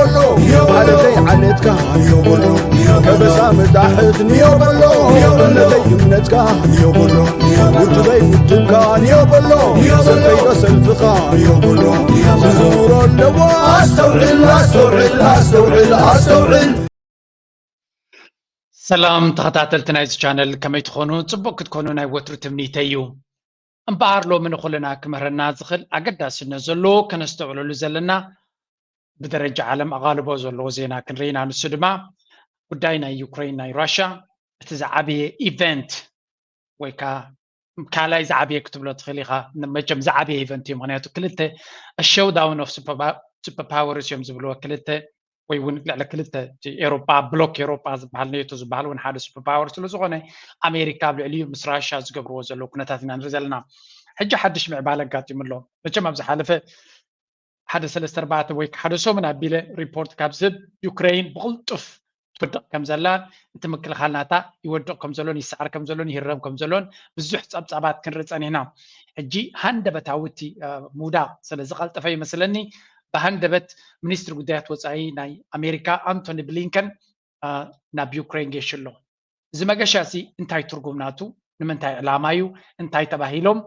በሎ። ማለተይ ዓሌትካ ንዮ በሎ። ከበሳ ምዳሕት ንዮ በሎ። እምነተይ እምነትካ ንዮ በሎ። ውድበይ ውድብካ ንዮ በሎ። ሰልፈይ ዶ ሰልፍኻ ንዮ በሎ። ክዝውሮ ኣለዎ። ኣስተውዕል ኣስተውዕል ኣስተውዕል ኣስተውዕል። ሰላም ተኸታተልቲ ናይዚ ቻነል፣ ከመይ ትኾኑ? ጽቡቕ ክትኮኑ ናይ ወትሩ ትምኒተይ እዩ። እምበኣር ሎሚ ንኹልና ክምህረና ዝኽእል ኣገዳስነት ዘለዎ ከነስተውዕለሉ ዘለና፣ ብደረጃ ዓለም ኣቓልቦ ዘለዎ ዜና ክንርኢ ኢና። ንሱ ድማ ጉዳይ ናይ ዩክሬን ናይ ራሻ፣ እቲ ዝዓበየ ኢቨንት ወይ ከዓ ካልኣይ ዝዓበየ ክትብሎ ትኽእል ኢኻ። መቸም ዝዓበየ ኢቨንት እዩ፣ ምኽንያቱ ክልተ ሾው ዳውን ኦፍ ሱፐር ፓወርስ እዮም ዝብልዎ፣ ክልተ ወይ እውን ልዕሊ ክልተ፣ እቲ ኤሮጳ፣ ብሎክ ኤሮጳ ዝበሃል፣ ኔቶ ዝበሃል እውን ሓደ ሱፐር ፓወር ስለ ዝኾነ፣ ኣሜሪካ ኣብ ልዕሊኡ ምስ ራሻ ዝገብርዎ ዘለዉ ኩነታት ኢና ንርኢ ዘለና። ሕጂ ሓድሽ ምዕባለ ኣጋጢሙ ኣሎ። መቸም ኣብ ዝሓለፈ ሓደ ሰለስተ ኣርባዕተ ወይ ሓደ ሰሙን ኣቢለ ሪፖርት ካብ ዝህብ፣ ዩክሬን ብቕልጡፍ ትወድቕ ከም ዘላን እቲ ምክልኻል ናታ ይወድቕ ከም ዘሎን ይሰዓር ከም ዘሎን ይህረም ከም ዘሎን ብዙሕ ጸብጻባት ክንርኢ ጸኒሕና። ሕጂ ሃንደበታዊ እቲ ምውዳቕ ስለ ዝቐልጠፈ ይመስለኒ፣ ብሃንደበት ሚኒስትሪ ጉዳያት ወጻኢ ናይ ኣሜሪካ ኣንቶኒ ብሊንከን ናብ ዩክሬን ገይሹ ኣሎ። እዚ መገሻ እዚ እንታይ ትርጉም ናቱ? ንምንታይ ዕላማ እዩ? እንታይ ተባሂሎም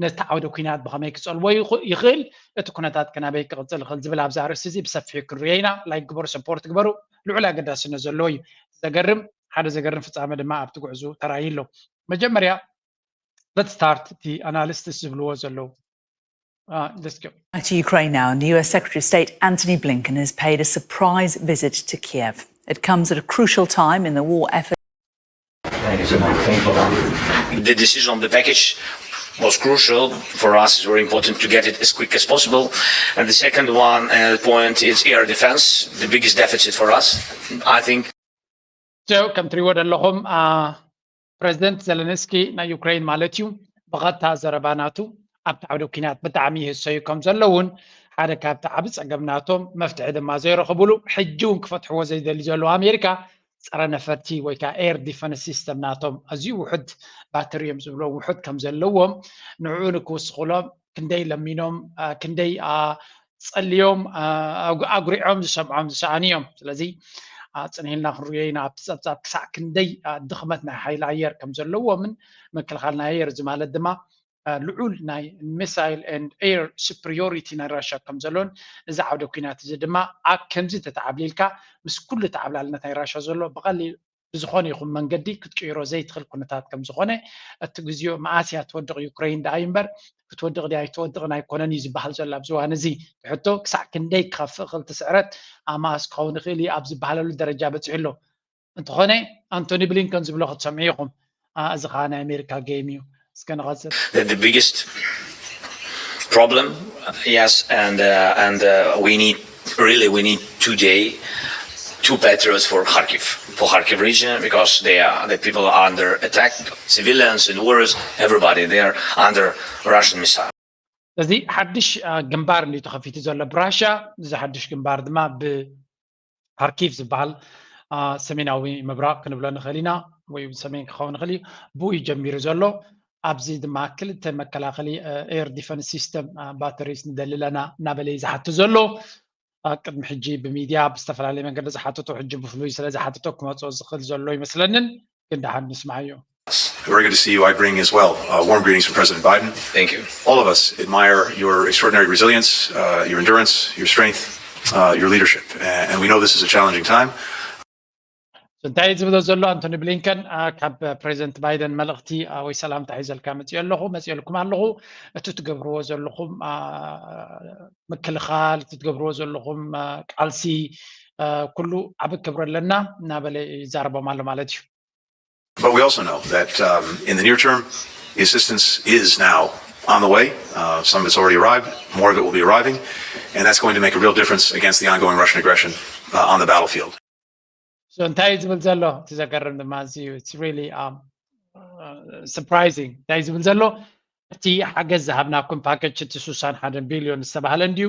ነቲ ዓውደ ኲናት ብኸመይ ክጸልዎ ይኽእል? እቲ ኩነታት ከ ናበይ ክቕጽል ይኽእል? ዝብል ኣብዚ ኣርእስቲ እዚ ብሰፊሑ ክንሪኦ ኢና። ላይክ ግበሩ፣ ሰፖርት ግበሩ። ልዑል ኣገዳስነት ዘለዎ እዩ። ዘገርም ሓደ ዘገርም ፍጻመ ድማ ኣብቲ ጉዕዞ ተራእዩ ኣሎ። መጀመርያ let's start እቲ ኣናሊስትስ ዝብልዎ ዘለዉ። Uh, let's go. To Ukraine now, and U S Secretary of State Antony Blinken has paid a surprise visit to Kiev. It comes at a crucial time in the war effort. The decision on the package was crucial for us. It's very important to get it as quick as possible. And the second one uh, point is air defense, the biggest deficit for us. I think So ከም ትሪእዎ ዘለኹም ፕሬዚደንት ዘለንስኪ ናይ ዩክሬን ማለት እዩ፣ ብቐጥታ ዘረባ ናቱ ኣብቲ ዓውደ ኲናት ብጣዕሚ ይህሰዩ ከም ዘለውን ሓደ ካብቲ ዓቢ ጸገም ናቶም መፍትሒ ድማ ዘይረኽብሉ፣ ሕጂ እውን ክፈትሕዎ ዘይደሊ ዘለዉ ኣሜሪካ ጸረ ነፈርቲ ወይ ከዓ ኤር ዲፈንስ ሲስተም ናቶም ኣዝዩ ውሑድ ባትሪ እዮም ዝብሎ ውሑድ ከም ዘለዎም ንዕኡ ንክውስኽሎም ክንደይ ለሚኖም ክንደይ ጸልዮም ኣጉሪዖም ዝሰምዖም ዝሰኣኑ እዮም። ስለዚ ጽንሂልና ክንሪኦ ኢና ኣብቲ ጸብጻብ ክሳዕ ክንደይ ድኽመት ናይ ሓይሊ ኣየር ከም ዘለዎምን ምክልኻል ናይ ኣየር እዚ ማለት ድማ ልዑል ናይ ሚሳይል ኤንድ ኤር ሱፕሪዮሪቲ ናይ ራሻ ከም ዘሎን እዚ ዓውደ ኲናት እዚ ድማ ኣብ ከምዚ ተተዓብሊልካ ምስ ኩሉ ተዓብላልነት ናይ ራሻ ዘሎ ብቐሊል ብዝኾነ ይኹን መንገዲ ክትቅይሮ ዘይትኽእል ኩነታት ከም ዝኾነ እቲ ግዜኡ መኣስ እያ ትወድቕ ዩክረይን ደኣ እዩ እምበር ክትወድቕ ድያ ኣይትወድቕን ኣይኮነን እዩ ዝበሃል ዘሎ ኣብዚ እዋን እዚ እቲ ሕቶ ክሳዕ ክንደይ ክኸፍእ ክእል እቲ ስዕረት ኣብ መኣስ ክኸውን ይኽእል እዩ ኣብ ዝበሃለሉ ደረጃ በፂሑ ኣሎ እንተኾነ ኣንቶኒ ብሊንከን ዝብሎ ክትሰምዑ ኢኹም እዚ ከዓ ናይ ኣሜሪካ ጌም እዩ እስከ ንቐፅል the biggest problem yes and uh, and uh, we need really we need today two patriots for Kharkiv, for Kharkiv region, because they are the people are under attack, civilians and warriors, everybody they are under Russian missile. እዚ ሓድሽ ግንባር እንዲ ተኸፊቱ ዘሎ ብራሻ እዚ ሓድሽ ግንባር ድማ ብካርኪቭ ዝበሃል ሰሜናዊ ምብራቕ ክንብሎ ንኽእል ኢና ወይ ሰሜን ክኸውን ንኽእል እዩ ብኡ እዩ ጀሚሩ ዘሎ ኣብዚ ድማ ክልተ መከላኸሊ air defense system batteries ንደሊ ኣለና እናበለ እዩ ዝሓቱ ዘሎ ቅድሚ ሕጂ ብሚድያ ብዝተፈላለየ መንገዲ ዝሓተቶ ሕጂ ብፍሉይ ስለ ዝሓተቶ ክመፅኦ ዝኽእል ዘሎ ይመስለንን ግን ደሓን ንስማዓዮ Very good to see you. I bring as well uh, warm greetings from President Biden. Thank you. All of us admire your extraordinary resilience, uh, your endurance, your strength, uh, your leadership. And we know this is a challenging time. እንታይ ዝብሎ ዘሎ ኣንቶኒ ብሊንከን ካብ ፕሬዚደንት ባይደን መልእኽቲ ወይ ሰላምታ ሒዘልካ መፅኦ ኣለኹ መፅኦልኩም ኣለኹ እቲ ትገብርዎ ዘለኹም ምክልኻል እቲ ትገብርዎ ዘለኹም ቃልሲ ኩሉ ዓብ ክብሪ ኣለና እናበለ ይዛረቦም ኣሎ ማለት እዩ But we also know that um, in the near term, the assistance is now on the way. Uh, some of it's already arrived, more of it will be arriving, and that's going to make a real difference against the ongoing Russian aggression uh, on the battlefield. So እንታይ ዝብል ዘሎ እቲ ዘገርም ድማ እዚ it's really um, surprising እንታይ ዝብል ዘሎ እቲ ሓገዝ ዝሃብናኩም ፓኬጅ እቲ ስሳን ሓደን ቢልዮን ዝተባህለ እንድዩ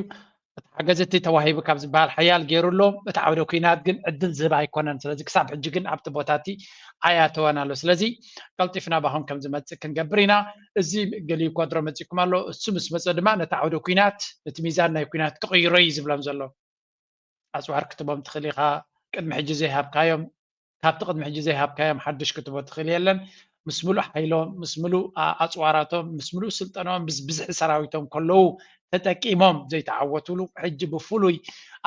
እቲ ሓገዝ እቲ ተዋሂቡ ካብ ዝበሃል ሓያል ገይሩ ኣሎ እቲ ዓውደ ኩናት ግን ዕድል ዝህብ ኣይኮነን ስለዚ ክሳብ ሕጂ ግን ኣብቲ ቦታ እቲ ኣያተወን ኣሎ ስለዚ ቀልጢፍና ባኹም ከም ዝመፅእ ክንገብር ኢና እዚ ገሊኡ ኳድሮ መፂኩም ኣሎ እሱ ምስ መፀ ድማ ነቲ ዓውደ ኩናት እቲ ሚዛን ናይ ኩናት ክቕይሮ እዩ ዝብሎም ዘሎ ኣፅዋር ክትቦም ትኽእል ኢኻ። ቅድሚ ሕጂ ዘይሃብካዮም፣ ካብቲ ቅድሚ ሕጂ ዘይሃብካዮም ሓድሽ ክትቦ ትኽእል የለን። ምስ ምሉእ ሓይሎም፣ ምስ ምሉእ ኣፅዋራቶም፣ ምስ ምሉእ ስልጠናኦም፣ ብዝብዝሒ ሰራዊቶም ከለዉ ተጠቂሞም ዘይተዓወትሉ፣ ሕጂ ብፍሉይ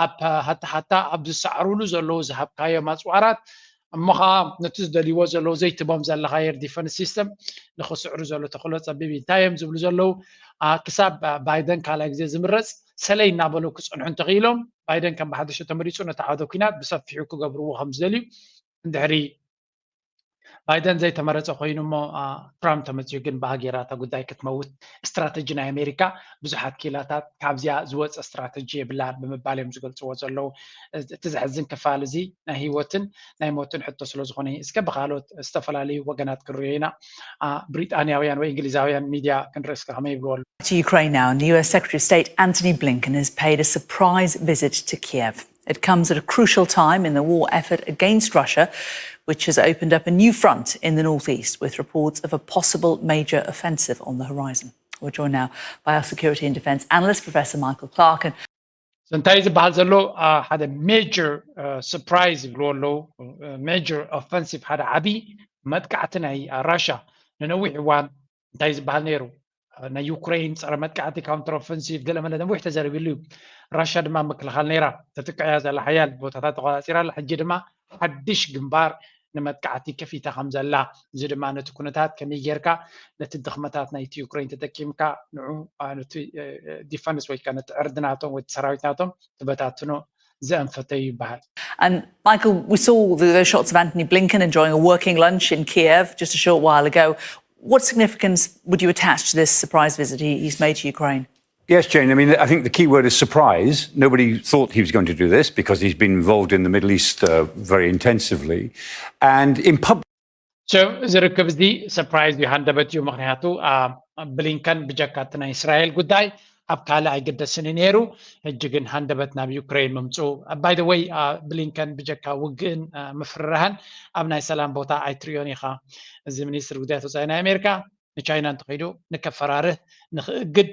ኣብ ሃታ ሃታ ኣብ ዝሰዕሩሉ ዘለዉ ዝሃብካዮም ኣፅዋራት እሞ ኸዓ ነቲ ዝደልይዎ ዘለዉ ዘይትቦም ዘለኻ ኤር ዲፈንስ ሲስተም ንኽስዕሩ ዘሎ ተኽእሎ ጸቢብ እዩ። እንታይ እዮም ዝብሉ ዘለዉ? ክሳብ ባይደን ካልኣይ ግዜ ዝምረጽ ሰለይ እናበሉ ክጸንሑ እንተኽኢሎም፣ ባይደን ከም ብሓድሽ ተመሪጹ ነቲ ዓውደ ኲናት ብሰፊሑ ክገብርዎ ከም ዝደልዩ፣ እንድሕሪ ባይደን ዘይተመረጸ ኮይኑ እሞ ትራምፕ ተመጺኡ ግን ብሃጌራ እታ ጉዳይ ክትመውት ስትራተጂ ናይ ኣሜሪካ ብዙሓት ኪላታት ካብዚኣ ዝወፀ ስትራተጂ የብላን ብምባል እዮም ዝገልፅዎ ዘለዉ። እቲ ዘሕዝን ክፋል እዚ ናይ ህይወትን ናይ ሞትን ሕቶ ስለዝኾነ እስከ ብካልኦት ዝተፈላለዩ ወገናት ክንሪኦ ኢና። ብሪጣንያውያን ወይ እንግሊዛውያን ሚድያ ክንርኢ እስከ ከመይ ይብልዎ ኣለዉ? To Ukraine now, and the U S Secretary of State Antony Blinken has paid a surprise visit to Kiev. It comes at a crucial time in the war effort against Russia, which has opened up a new front in the northeast with reports of a possible major offensive on the horizon. We're joined now by our security and defense analyst, Professor Michael Clark. And እንታይ ዝበሃል ዘሎ ሓደ major surprise ይብልዎ ኣለዉ። Major offensive ሓደ ዓብዪ መጥቃዕቲ ናይ ራሻ ንነዊሕ እዋን እንታይ ዝበሃል ነይሩ? ናይ ዩክሬን ፀረ መጥቃዕቲ counter offensive ገለመለ ነዊሕ ተዘሪብሉ እዩ። ራሻ ድማ ምክልኻል ነይራ፣ ተጥቅዕያ ዘላ ሓያል ቦታታት ተቆፃፂራ ኣላ። ሕጂ ድማ ሓድሽ ግንባር ንመጥቃዕቲ ከፊታ ከም ዘላ፣ እዚ ድማ ነቲ ኩነታት ከመይ ጌርካ ነቲ ድኽመታት ናይቲ ዩክሬን ተጠቂምካ ንዑ ነቲ ዲፈንስ ወይ ከዓ ነቲ ዕርዲ ናቶም ወይ ሰራዊት ናቶም ትበታትኖ ዘንፈተ እዩ ይበሃል። And Michael, we saw the, the shots of Antony Blinken enjoying a working lunch in Kiev just a short while ago. What significance would you attach to this surprise visit he, he's made to Ukraine? Yes, Jane. I mean, I think the key word is surprise. Nobody thought he was going to do this because he's been involved in the Middle East uh, very intensively. And in public, እዚ ርክብ እዚ surprise እዩ፣ ሃንደበት እዩ። ምክንያቱ ብሊንከን ብጀካ እቲ ናይ እስራኤል ጉዳይ ኣብ ካልእ ኣይግደስን እዩ ነይሩ። ሕጂ ግን ሃንደበት ናብ ዩክሬን ምምፅኡ፣ by the way፣ ብሊንከን ብጀካ ውግእን ምፍርራህን ኣብ ናይ ሰላም ቦታ ኣይትሪኦን ኢኻ። እዚ ሚኒስትር ጉዳያት ወፃኢ ናይ ኣሜሪካ ንቻይና እንተኸይዱ ንከፈራርህ፣ ንክእግድ፣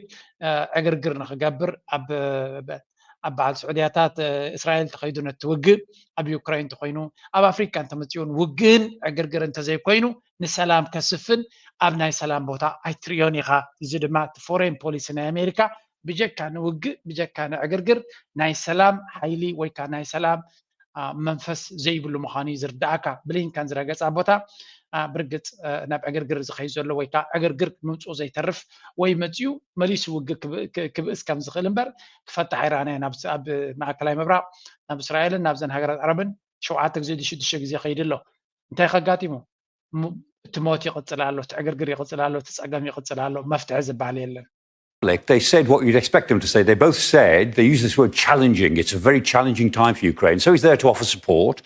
ዕግርግር ንክገብር ኣብ በዓል ስዑድያታት እስራኤል ተኸይዱ ነቲ ውግእ ኣብ ዩክራይን እንተኮይኑ፣ ኣብ ኣፍሪካ እንተመፂኡን ውግእን ዕግርግር እንተዘይኮይኑ ንሰላም ከስፍን ኣብ ናይ ሰላም ቦታ ኣይትሪዮን ኢኻ። እዚ ድማ እቲ foreign policy ናይ ኣሜሪካ ብጀካ ንውግእ ብጀካ ንዕግርግር ናይ ሰላም ሓይሊ ወይ ከዓ ናይ ሰላም መንፈስ ዘይብሉ ምዃኑ እዩ ዝርዳእካ። ብሊንከን ዝረገፃ ቦታ ብርግፅ ናብ ዕግርግር ዝኸይድ ዘሎ ወይ ከዓ ዕግርግር ምምፅኡ ዘይተርፍ ወይ መፅኡ መሊሱ ውግእ ክብእስ ከም ዝኽእል እምበር ክፈታሕ ኣይረኣናዮ። ኣብ ማእከላይ ምብራቕ ናብ እስራኤልን ናብዘን ሃገራት ዓረብን ሸውዓተ ግዜ ሽዱሽተ ግዜ ከይዱ ኣሎ። እንታይ ከጋጢሙ? እቲ ሞት ይቕፅል ኣሎ፣ እቲ ዕግርግር ይቕፅል ኣሎ፣ እቲ ፀገም ይቕፅል ኣሎ። መፍትሒ ዝበሃል የለን። They said what you'd expect them to say. They both said, they use this word challenging. It's a very challenging time for Ukraine. So he's there to offer support.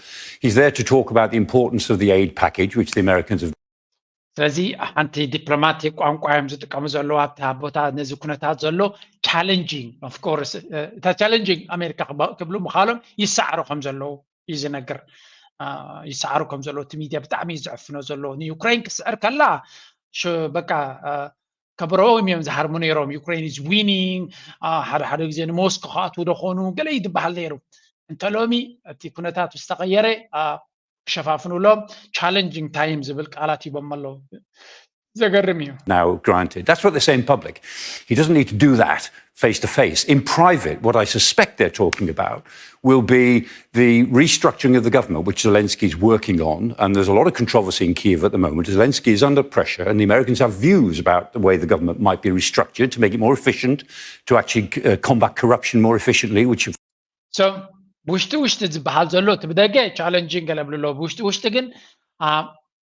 He's there to talk about the importance of the aid package, which the Americans have. ስለዚ ሓንቲ ዲፕሎማቲክ ቋንቋ እዮም ዝጥቀሙ ዘለዉ ኣብታ ቦታ ነዚ ኩነታት ዘሎ challenging of course እታ challenging ኣሜሪካ ክብሉ ምዃሎም ይሰዓሩ ከም ዘለዉ እዩ ዝነግር። ይሰዓሩ ከም ዘለዉ እቲ ሚድያ ብጣዕሚ እዩ ዘዕፍኖ ዘሎ። ንዩክሬን ክስዕር ከላ በቃ ከበሮኦም እዮም ዝሃርሙ ነይሮም። Ukraine is winning፣ ሓደ ሓደ ግዜ ንሞስኮ ክኣትዉ ዶ ኾኑ ገለ እዩ ዝበሃል ነይሩ። እንተ ሎሚ እቲ ኩነታት ዝተቐየረ ክሸፋፍኑሎም challenging time ዝብል ቃላት ሂቦም ኣለዉ። ዘገርም እዩ። Now granted, that's what they say in public. He doesn't need to do that face to face. In private, what I suspect they're talking about will be the restructuring of the government, which Zelensky is working on. And there's a lot of controversy in Kiev at the moment. Zelensky is under pressure, and the Americans have views about the way the government might be restructured to make it more efficient, to actually uh, combat corruption more efficiently, which so ውሽጢ ውሽጢ ዝበሃል ዘሎ እቲ ብደገ challenging ገለ ብልሎ ብውሽጢ ውሽጢ ግን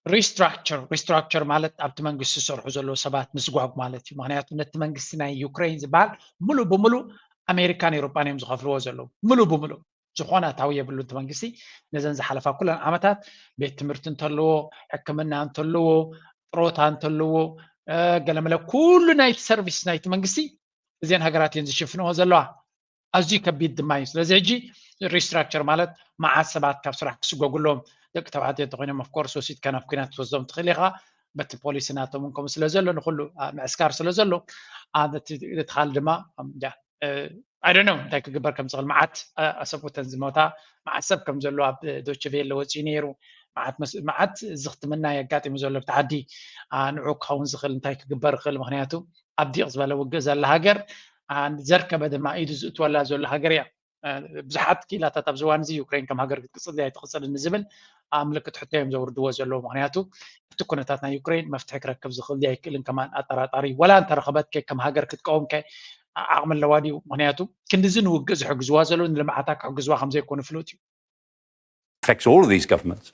restructure restructure ማለት ኣብቲ መንግስቲ ዝሰርሑ ዘለዉ ሰባት ምስጓግ ማለት እዩ። ምክንያቱ ነቲ መንግስቲ ናይ ዩክሬን ዝበሃል ሙሉእ ብሙሉእ ኣሜሪካን ኤውሮጳን እዮም ዝኸፍልዎ ዘለዉ። ሙሉእ ብሙሉእ ዝኾነ ኣታዊ የብሉ እቲ መንግስቲ። ነዘን ዝሓለፋ ኩለን ዓመታት ቤት ትምህርቲ እንተለዎ፣ ሕክምና እንተለዎ፣ ጥሮታ እንተለዎ፣ ገለመለ ኩሉ ናይቲ ሰርቪስ ናይቲ መንግስቲ እዘን ሃገራት እየን ዝሽፍንዎ ዘለዋ። ኣዝዩ ከቢድ ድማ እዩ። ስለዚ ሕጂ restructure ማለት መዓት ሰባት ካብ ስራሕ ክስጎጉሎም፣ ደቂ ተባዕትዮ እንተኮይኖም of course ወሲድካ ናብ ኩናት ትወስዶም ትኽእል ኢኻ። በቲ ፖሊሲ ናቶም እውን ከምኡ ስለ ዘሎ ንኩሉ ምዕስካር ስለ ዘሎ ነቲ ካልእ ድማ I don't know እንታይ ክግበር ከም ዝኽእል። መዓት ኣሰብኡተን ዝሞታ፣ መዓት ሰብ ከም ዘሎ ኣብ ዶችቬለ ወፂኡ ነይሩ። መዓት ዝኽትምና የጋጢሙ ዘሎ ብቲ ዓዲ ንዑ ክኸውን ዝኽእል እንታይ ክግበር ይኽእል? ምክንያቱ ኣብ ዲቕ ዝበለ ውግእ ዘላ ሃገር፣ ዘርከበ ድማ ኢዱ ዝእትወላ ዘሎ ሃገር እያ። ብዙሓት ክኢላታት ኣብዚ እዋን እዚ ዩክሬን ከም ሃገር ክትቅፅል ድያ ኣይትቅፅልን ዝብል ምልክት ሕቶ እዮም ዘውርድዎ ዘለዉ። ምክንያቱ ኣብቲ ኩነታት ናይ ዩክሬን መፍትሒ ክረክብ ዝኽእል ድዩ ኣይክእልን ከማን ኣጠራጣሪ። ወላ እንተረኸበት ከ ከም ሃገር ክትቀውም ከ ዓቕሚ ኣለዋ ድዩ? ምክንያቱ ክንድዚ ንውግእ ዝሕግዝዋ ዘለዉ ንልምዓታ ክሕግዝዋ ከምዘይኮኑ ፍሉጥ እዩ። Affects all of these governments.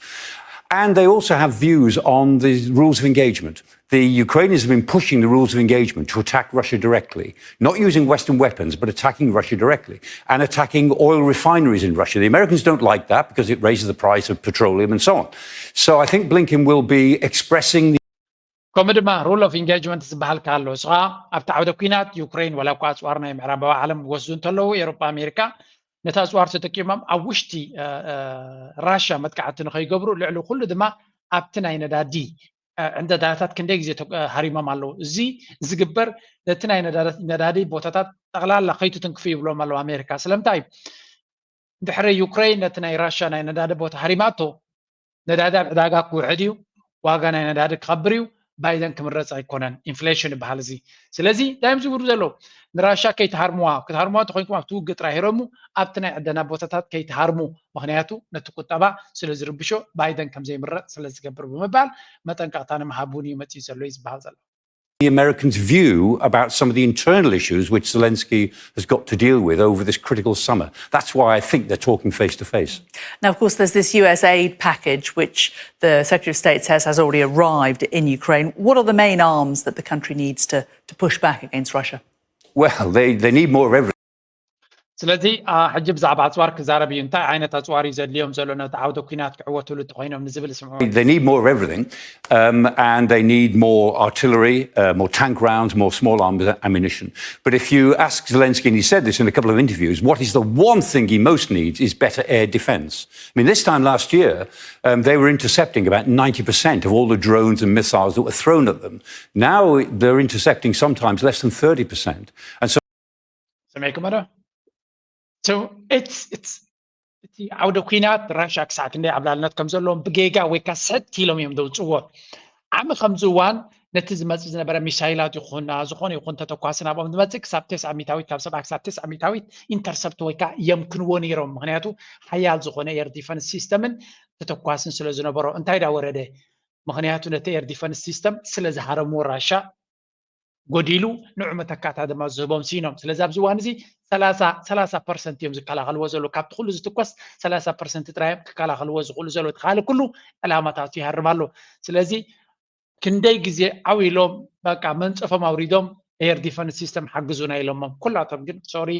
And they also have views on the rules of engagement. The Ukrainians have been pushing the rules of engagement to attack Russia directly, not using Western weapons, but attacking Russia directly and attacking oil refineries in Russia. The Americans don't like that because it raises the price of petroleum and so on. So I think Blinken will be expressing the ከምኡ ድማ rule of engagement ዝበሃል ኣሎ። እሱ ከዓ ኣብቲ ዓውደ ኲናት ዩክሬን ዋላ እኳ ኣፅዋር ናይ ምዕራባዊ ዓለም ይወስዱ እንተለዉ፣ ኤውሮጳ፣ ኣሜሪካ ነቲ ኣፅዋር ተጠቂሞም ኣብ ውሽጢ ራሻ መጥቃዕቲ ንኸይገብሩ፣ ልዕሊ ኩሉ ድማ ኣብቲ ናይ ነዳዲ ዕንደዳታት ክንደይ ግዜ ሃሪሞም ኣለዉ። እዚ ዝግበር ነቲ ናይ ነዳዲ ቦታታት ጠቕላላ ከይትትንክፉ ይብሎም ኣለዉ ኣሜሪካ። ስለምንታይ? ድሕሪ ዩክሬን ነቲ ናይ ራሻ ናይ ነዳዲ ቦታ ሃሪማቶ፣ ነዳዲ ኣብ ዕዳጋ ክውሕድ እዩ፣ ዋጋ ናይ ነዳዲ ክኸብር እዩ፣ ባይደን ክምረፅ ኣይኮነን። ኢንፍሌሽን ይበሃል እዚ። ስለዚ እንታይ እዮም ዝብሉ ዘለዉ? ንራሻ ከይትሃርምዋ፣ ክትሃርምዋ እንተኮይንኩም ኣብቲ ውግእ ጥራይ ሂረሙ፣ ኣብቲ ናይ ዕደና ቦታታት ከይትሃርሙ፣ ምክንያቱ ነቲ ቁጠባ ስለ ዝርብሾ ባይደን ከም ዘይምረፅ ስለ ዝገብር ብምባል መጠንቀቕታ ንምሃብ እውን እዩ መፂኡ ዘሎ እዩ ዝበሃል ዘሎ። the Americans' view about some of the internal issues which Zelensky has got to deal with over this critical summer. That's why I think they're talking face to face. Now, of course, there's this U S aid package which the Secretary of State says has already arrived in Ukraine. What are the main arms that the country needs to, to push back against Russia? Well, they, they need more of everything. ስለዚ ሕጂ ብዛዕባ ኣፅዋር ክዛረብ እዩ። እንታይ ዓይነት ኣፅዋር እዩ ዘድልዮም ዘሎ ነቲ ዓውደ ኲናት ክዕወትሉ እንተኮይኖም ንዝብል ስምዑ። They need more of everything, um, and they need more artillery, uh, more tank rounds, more small arms ammunition. But if you ask Zelensky, and he said this in a couple of interviews, what is the one thing he most needs is better air defense. I mean, this time last year, um, they were intercepting about ninety percent of all the drones and missiles that were thrown at them. Now they're intercepting sometimes less than thirty percent. And so ሰሚዕኩሞ ዶ? እቲ ዓውደ ኲናት ራሻ ክሳዕ ክንደይ ዓብላልነት ከም ዘለዎም ብጌጋ ወይ ከዓ ሰጥ ኢሎም እዮም ዘውፅዎ። ዓሚ ከምዚ እዋን ነቲ ዝመፅእ ዝነበረ ሚሳይላት ይኹን ዝኾነ ይኹን ተተኳሲ ናብኦም ዝመፅእ ክሳብ ተስዓ ሚታዊት ካብ ሰብዓ ክሳብ ተስዓ ሚታዊት ኢንተርሰፕት ወይ ከዓ የምክንዎ ነይሮም። ምክንያቱ ሓያል ዝኾነ ኤር ዲፈንስ ሲስተምን ተተኳስን ስለ ዝነበሮ እንታይ ዳ ወረደ? ምክንያቱ ነቲ ኤር ዲፈንስ ሲስተም ስለ ዝሃረምዎ ራሻ ጎዲሉ ንዑ መተካእታ ድማ ዝህቦም ሲኖም። ስለዚ ኣብዚ እዋን እዚ ሰላሳ ፐርሰንት እዮም ዝከላኸልዎ ዘለዉ። ካብቲ ኩሉ ዝትኮስ ሰላሳ ፐርሰንት ጥራይ እዮም ክከላኸልዎ ዝኽእሉ ዘለዉ። እቲ ካልእ ኩሉ ዕላማታቱ ይሃርም ኣሎ። ስለዚ ክንደይ ግዜ ዓው ኢሎም በቃ መንፀፎም ኣውሪዶም ኤር ዲፈንስ ሲስተም ሓግዙና ኢሎሞም። ኩላቶም ግን ሶሪ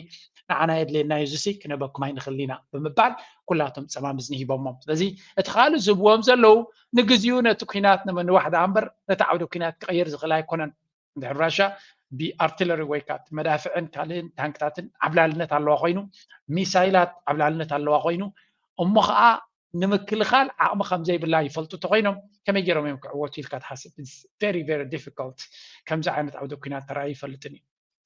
ንዓና የድልየና እዩ እዚሲ ክነበኩም ኣይንኽእል ኢና ብምባል ኩላቶም ፀማምዝ ንሂቦሞም። ስለዚ እቲ ካልእ ዝህብዎም ዘለዉ ንግዚኡ ነቲ ኲናት ንምንዋሕ ደኣ እምበር ነቲ ዓውደ ኲናት ክቕይር ዝኽእል ኣይኮነን። እንድሕር ራሻ ብኣርትለሪ ወይ ከዓ መዳፍዕን ካልእን ታንክታትን ዓብላልነት ኣለዋ ኮይኑ፣ ሚሳይላት ዓብላልነት ኣለዋ ኮይኑ፣ እሞ ከዓ ንምክልኻል ዓቕሚ ከም ዘይብላ ይፈልጡ እንተኮይኖም ከመይ ገይሮም እዮም ክዕወቱ ኢልካ ትሓስብ? Very very difficult። ከምዚ ዓይነት ዓውደ ኲናት ተራእዩ ይፈልጥን እዩ።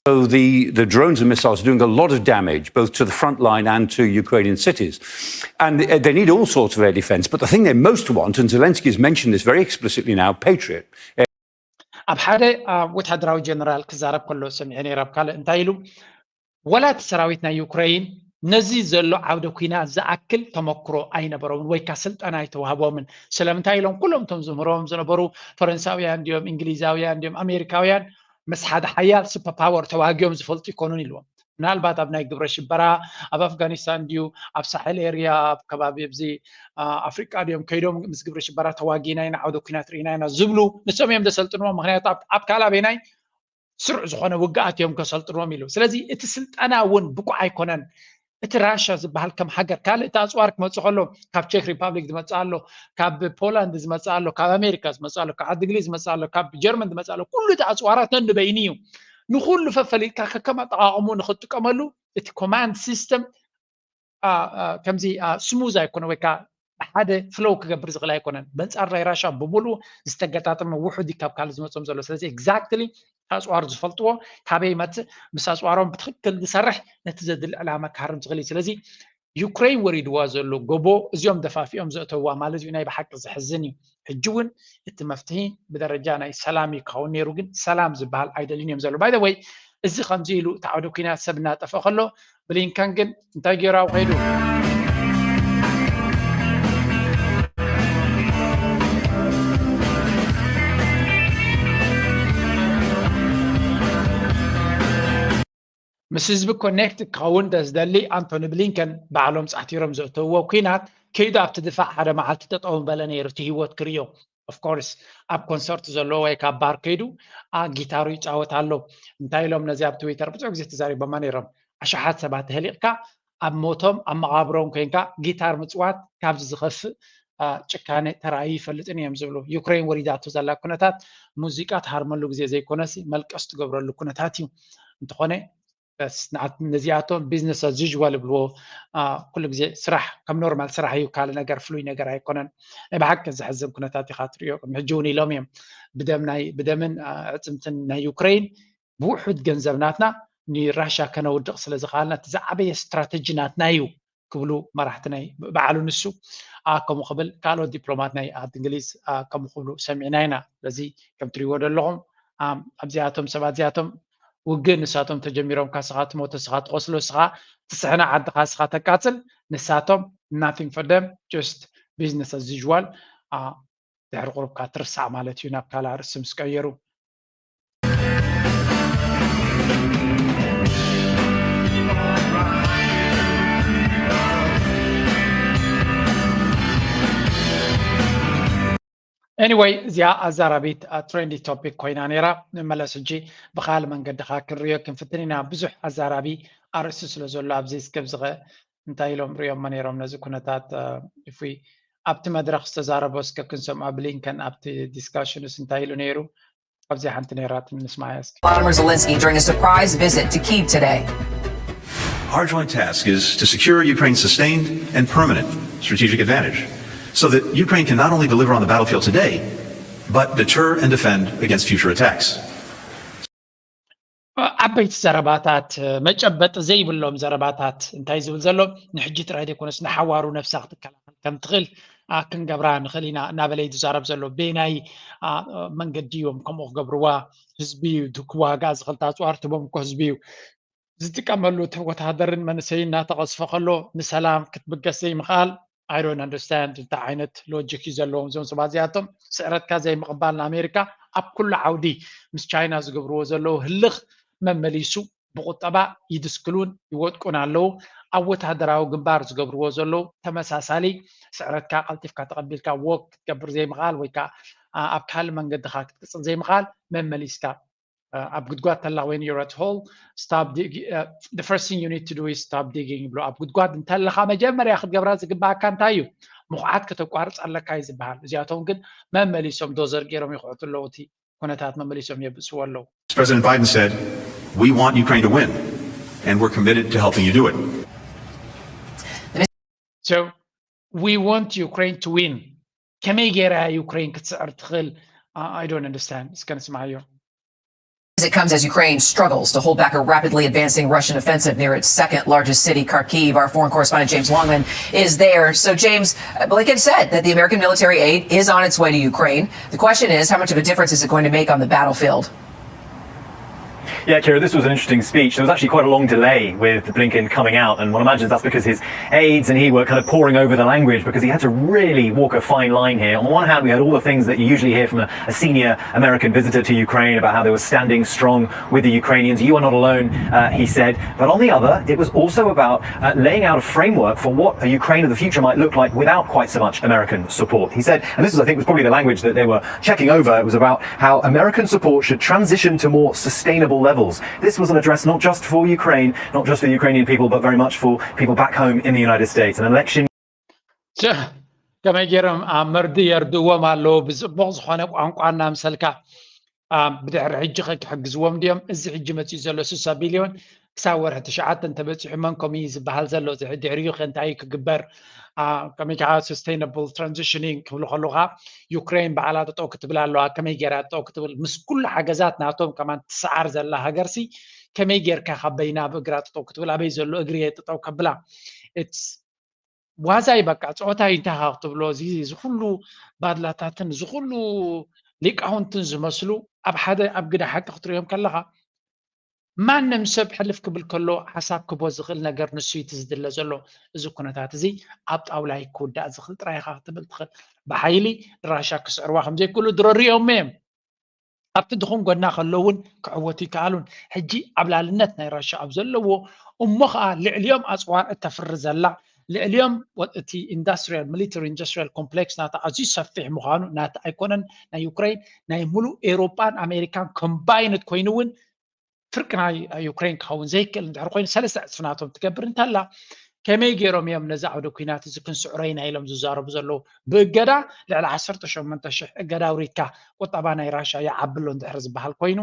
So the, the drones and missiles are doing a lot of damage, both to the front line and to Ukrainian cities. And they need all sorts of air defense, but the thing they most want, and Zelensky has mentioned this very explicitly now, Patriot. ኣብ ሓደ ወታደራዊ ጀነራል ክዛረብ ከሎ ሰሚዐ ነይረ። ኣብ ካልእ እንታይ ኢሉ? ወላ እቲ ሰራዊት ናይ ዩክረይን ነዚ ዘሎ ዓውደ ኲናት ዝኣክል ተመክሮ ኣይነበሮምን ወይ ካ ስልጠና ኣይተዋህቦምን። ስለምንታይ ኢሎም ኩሎም እቶም ዝምህሮም ዝነበሩ ፈረንሳውያን ድዮም እንግሊዛውያን ድዮም ኣሜሪካውያን ምስ ሓደ ሓያል ሱፐር ፓወር ተዋጊኦም ዝፈልጡ ይኮኑን ኢልዎም። ምናልባት ኣብ ናይ ግብረ ሽበራ ኣብ ኣፍጋኒስታን ድዩ ኣብ ሳሕል ኤርያ ኣብ ከባቢ ኣብዚ ኣፍሪቃ ድዮም ከይዶም ምስ ግብረ ሽበራ ተዋጊና ኢና ዓውደ ኲናት ርኢና ኢና ዝብሉ ንሶም እዮም ዘሰልጥንዎም። ምክንያቱ ኣብ ካልእ ኣበይናይ ስሩዕ ዝኾነ ውግኣት እዮም ከሰልጥንዎም ኢሉ። ስለዚ እቲ ስልጠና እውን ብቁዕ ኣይኮነን። እቲ ራሻ ዝበሃል ከም ሃገር ካልእ እቲ ኣፅዋር ክመፅእ ከሎ ካብ ቼክ ሪፓብሊክ ዝመፅእ ኣሎ፣ ካብ ፖላንድ ዝመፅእ ኣሎ፣ ካብ ኣሜሪካ ዝመፅእ ኣሎ፣ ካብ ዓዲ እንግሊዝ ዝመፅእ ኣሎ፣ ካብ ጀርመን ዝመፅእ ኣሎ። ኩሉ እቲ ኣፅዋራት ነንበይኑ እዩ። ንኩሉ ፈፈሊጥካ ከከም ኣጠቓቕሙ ንክጥቀመሉ እቲ ኮማንድ ሲስተም ከምዚ ስሙዝ ኣይኮነ ወይ ከዓ ብሓደ ፍሎው ክገብር ዝኽእል ኣይኮነን። በንጻር ናይ ራሻ ብምሉኡ ዝተገጣጠመ ውሑድ እዩ ካብ ካልእ ዝመጾም ዘሎ። ስለዚ exactly ኣጽዋር ዝፈልጥዎ ካበይ ይመጽእ፣ ምስ ኣጽዋሮም ብትኽክል ዝሰርሕ ነቲ ዘድሊ ዕላማ ክሃርም ዝኽእል እዩ። ስለዚ ዩክሬን ወሪድዋ ዘሎ ጎቦ እዚኦም ደፋፊኦም ዘእተውዋ ማለት እዩ። ናይ ብሓቂ ዘሕዝን እዩ። ሕጂ እውን እቲ መፍትሒ ብደረጃ ናይ ሰላም እዩ ክኸውን ነይሩ፣ ግን ሰላም ዝበሃል ኣይደልዩን እዮም ዘሎ። By the way፣ እዚ ከምዚ ኢሉ እቲ ዓውደ ኲናት ሰብ እናጠፍአ ከሎ ብሊንከን ግን እንታይ ገይሩ ኣብኡ ከይዱ? ምስ ህዝቢ ኮኔክት ክኸውን ደዝደሊ ኣንቶኒ ብሊንከን ባዕሎም ጻሕቲሮም ዘእተውዎ ኲናት ከይዱ ኣብቲ ድፋዕ ሓደ መዓልቲ ጠጠው በለ ነይሩ እቲ ህይወት ክርእዮ። Of course ኣብ ኮንሰርት ዘለዎ ወይ ካብ ባር ከይዱ ጊታሩ ይጻወት ኣሎ። እንታይ ኢሎም ነዚ ኣብ ትዊተር ብዙሕ ግዜ ተዛሪቦማ ነይሮም። ኣሽሓት ሰባት ተህሊቕካ ኣብ ሞቶም ኣብ መቓብሮም ኮይንካ ጊታር ምጽዋት ካብዚ ዝኸፍእ ጭካነ ተራእዩ ይፈልጥን እዮም ዝብሉ። ዩክሬን ወሪዳቶ ዘላ ኩነታት ሙዚቃ ትሃርመሉ ግዜ ዘይኮነሲ መልቀስ ትገብረሉ ኩነታት እዩ። እንተኾነ ነዚኣቶም business as usual ይብልዎ። ኩሉ ግዜ ስራሕ ከም ኖርማል ስራሕ እዩ፣ ካልእ ነገር ፍሉይ ነገር ኣይኮነን። ናይ ብሓቂ ዘሕዝን ኩነታት ኢኻ ትሪኦ። ቅድሚ ሕጂ እውን ኢሎም እዮም ብደም ናይ ብደምን ኣዕፅምትን ናይ ዩክሬን ብውሑድ ገንዘብ ናትና ንራሻ ከነውድቕ ስለ ዝኸኣልና እቲ ዝዓበየ ስትራተጂ ናትና እዩ ክብሉ መራሕቲ ናይ በዓሉ ንሱ ከምኡ ክብል ካልኦት ዲፕሎማት ናይ ዓዲ እንግሊዝ ከምኡ ክብሉ ሰሚዕና ኢና። ስለዚ ከም ትሪእዎ ዘለኹም ኣብዚኣቶም ሰባት እዚኣቶም ውግእ ንሳቶም ተጀሚሮም ካስኻ ትሞተ ስኻ ትቆስሎ ስኻ ትስሕና ዓድኻ ስኻ ተቃፅል ንሳቶም nothing for them just business as usual ድሕሪ ቁሩብካ ትርሳዕ ማለት እዩ ናብ ካልእ ኣርእስቲ ምስ ቀየሩ። Anyway እዚኣ ኣዛራቢት ትሬንዲ ቶፒክ ኮይና ነይራ። ንመለስ ሕጂ ብካል መንገድካ ክንሪዮ ክንፍትን ኢና። ብዙሕ ኣዛራቢ ኣርእስቲ ስለ ዘሎ ኣብዚ እስከ ብዝኸ እንታይ ኢሎም ሪኦሞ ነይሮም ነዚ ኩነታት if we ኣብቲ መድረክ ዝተዛረቦ እስከ ክንሰምዖ ብሊንከን ኣብቲ ዲስካሽንስ እንታይ ኢሉ ነይሩ። ኣብዚ ሓንቲ ነይራት ንስማያ እስኪ። Volodymyr Zelensky during a surprise visit to Kyiv today. Our joint task is to secure Ukraine's sustained and permanent strategic advantage so that Ukraine can not only deliver on the battlefield today, but deter and defend against future attacks. ዓበይቲ ዘረባታት መጨበጢ ዘይብሎም ዘረባታት እንታይ ዝብል ዘሎ ንሕጂ ጥራይ ዘይኮነስ ንሓዋሩ ነብሳ ክትከላኸል ከም ትኽእል ክንገብራ ንኽእል ኢና እናበለ እዩ ዝዛረብ ዘሎ። በየናይ መንገዲ እዮም ከምኡ ክገብርዋ? ህዝቢ እዩ ክዋጋእ ዝኽእል፣ ኣፅዋር ትቦም እኮ ህዝቢ እዩ ዝጥቀመሉ። እቲ ወታሃደርን መንእሰይን እናተቐዝፈ ከሎ ንሰላም ክትብገስ ዘይምኽኣል I don't understand እንታይ ዓይነት ሎጂክ እዩ ዘለዎም እዞም ሰባት እዚኣቶም። ስዕረትካ ዘይምቕባል ንኣሜሪካ ኣብ ኩሉ ዓውዲ ምስ ቻይና ዝገብርዎ ዘለዉ ህልኽ መመሊሱ ብቁጠባ ይድስክሉን ይወድቁን ኣለዉ። ኣብ ወታደራዊ ግንባር ዝገብርዎ ዘለዉ ተመሳሳሊ ስዕረትካ ቀልጢፍካ ተቐቢልካ ዎክ ክትገብር ዘይምኽኣል ወይ ከዓ ኣብ ካልእ መንገድኻ ክትቅፅል ዘይምኽኣል መመሊስካ ኣብ ጉድጓድ ተላ when you're at hole stop dig the first thing you need to do is stop digging ይብሎ። ኣብ ጉድጓድ እንተለኻ መጀመርያ ክትገብራ ዝግባኣካ እንታይ እዩ? ምኹዓት ከተቋርፅ ኣለካ እዩ ዝበሃል። እዚኣቶም ግን መመሊሶም ዶዘር ገይሮም ይኹዕቱ ኣለዉ። እቲ ኩነታት መመሊሶም የብእስዎ ኣለዉ። President Biden said we want Ukraine to win and we're committed to helping you do it. So we want Ukraine to win ከመይ ገይራ ዩክሬን ክትስዕር ትኽእል? I don't understand እስከ ንስማዮ። It comes as Ukraine struggles to hold back a rapidly advancing Russian offensive near its second largest city, Kharkiv. Our foreign correspondent James Longman is there. So, James, Blinken said that the American military aid is on its way to Ukraine. The question is, how much of a difference is it going to make on the battlefield? Yeah, Kira, this was an interesting speech. There was actually quite a long delay with Blinken coming out, and one imagines that's because his aides and he were kind of poring over the language because he had to really walk a fine line here. On the one hand, we had all the things that you usually hear from a, a senior American visitor to Ukraine about how they were standing strong with the Ukrainians. You are not alone, uh, he said. But on the other, it was also about uh, laying out a framework for what a Ukraine of the future might look like without quite so much American support. He said, and this was, I think, was probably the language that they were checking over, it was about how American support should transition to more sustainable levels. This was an address not just for Ukraine, not just for the Ukrainian people, but very much for people back home in the United States. An election. ከመይ ገይሮም ኣብ መርዲ የርድዎም ኣለዉ ብፅቡቕ ዝኾነ ቋንቋ እናምሰልካ ብድሕሪ ሕጂ ክሕግዝዎም ድዮም? እዚ ሕጂ መፂኡ ዘሎ ስሳ ቢልዮን ክሳብ ወርሒ ትሽዓተ እንተበፂሑ መን ከምኡ እዩ ዝበሃል ዘሎ፣ እዚ ድሕሪኡ ከ እንታይ እዩ ክግበር? ከመይ ከዓ sustainable transitioning ክብሉ ከለካ ዩክሬን ባዕላ ጠጠው ክትብል ኣለዋ። ከመይ ገይራ ጠጠው ክትብል? ምስ ኩሉ ሓገዛት ናቶም ከማን ትሰዓር ዘላ ሃገርሲ ከመይ ጌርካ ካብ በይና ብእግራ ጠጠው ክትብል? ኣበይ ዘሎ እግሪ እየ ጠጠው ከብላ? ዋዛይ በቃ ፀወታይ እንታይ ክትብሎ? እዚ ዝኩሉ ባድላታትን ዝኩሉ ሊቃውንትን ዝመስሉ ኣብ ሓደ ኣብ ግዳ ሓቂ ክትሪኦም ከለካ ማንም ሰብ ሕልፍ ክብል ከሎ ሓሳብ ክቦ ዝኽእል ነገር ንሱ እቲ ዝድለ ዘሎ። እዚ ኩነታት እዚ ኣብ ጣውላ ክውዳእ ዝኽእል ጥራይ ኢኻ ክትብል ትኽእል። ብሓይሊ ንራሻ ክስዕርዋ ከምዘይክእሉ ድሮ ሪኦም እዮም። ኣብቲ ድኹም ጎና ከሎ እውን ክዕወቱ ይከኣሉን። ሕጂ ዓብላልነት ናይ ራሻ ኣብ ዘለዎ እሞ ከዓ ልዕሊኦም ኣፅዋር እተፍሪ ዘላ ልዕሊኦም እቲ industrial military industrial complex ናታ ኣዝዩ ሰፊሕ ምዃኑ ናቲ ኣይኮነን ናይ ዩክሬን ናይ ሙሉእ ኤውሮጳን ኣሜሪካን combined ኮይኑ እውን ፍርቂ ናይ ዩክሬን ክኸውን ዘይክእል እንድሕር ኮይኑ ሰለስተ ዕፅፊ ናቶም ትገብር እንተላ ከመይ ገይሮም እዮም ነዚ ዓውደ ኩናት እዚ ክንስዕሮ ኢና ኢሎም ዝዛረቡ ዘለዉ? ብእገዳ ልዕሊ ዓሰርተ ሸሞንተ ሽሕ እገዳ ኣውሪድካ ቁጠባ ናይ ራሻ ይዓቢ ኣሎ እንድሕር ዝበሃል ኮይኑ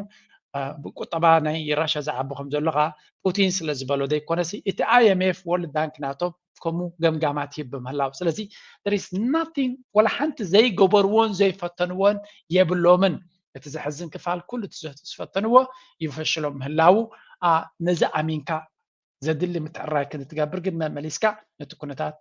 ቁጠባ ናይ ራሻ ዝዓቢ ከም ዘሎ ከዓ ፑቲን ስለ ዝበሎ ዘይኮነሲ እቲ IMF World Bank ናቶም ከምኡ ገምጋማት ይህብ ምህላው ስለዚ there is nothing ወላ ሓንቲ ዘይገበርዎን ዘይፈተንዎን የብሎምን። እቲ ዘሕዝን ክፋል ኩሉ እቲ ዝፈተንዎ ይፈሽሎም ምህላው ነዚ ኣሚንካ ዘድሊ ምትዕራይ ክንትገብር ግን መመሊስካ ነቲ ኩነታት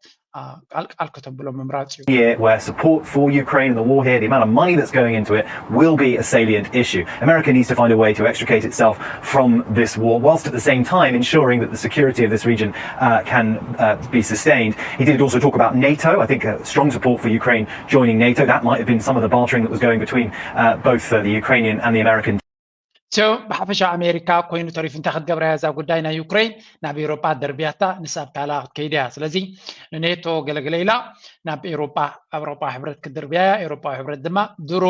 ቃል ቃል ከተብሎ ምምራፅ እዩ። Year where support for Ukraine and the war here, the amount of money that's going into it, will be a salient issue. America needs to find a way to extricate itself from this war, whilst at the same time ensuring that the security of this region uh, can uh, be sustained. He did also talk about NATO. I think uh, strong support for Ukraine joining NATO. That might have been some of the bartering that was going between uh, both uh, the Ukrainian and the American. ብሓፈሻ ኣሜሪካ ኮይኑ ተሪፉ እንታይ ክትገብራ እያ እዛ ጉዳይ ናይ ዩክሬን ናብ ኤውሮጳ ደርብያታ ንሳ ኣብ ካልኣ ክትከይድ እያ ስለዚ ንኔቶ ገለገለ ኢላ ናብ ኤውሮጳ ኣውሮጳ ሕብረት ክድርብያ እያ ኤውሮጳዊ ሕብረት ድማ ድሮ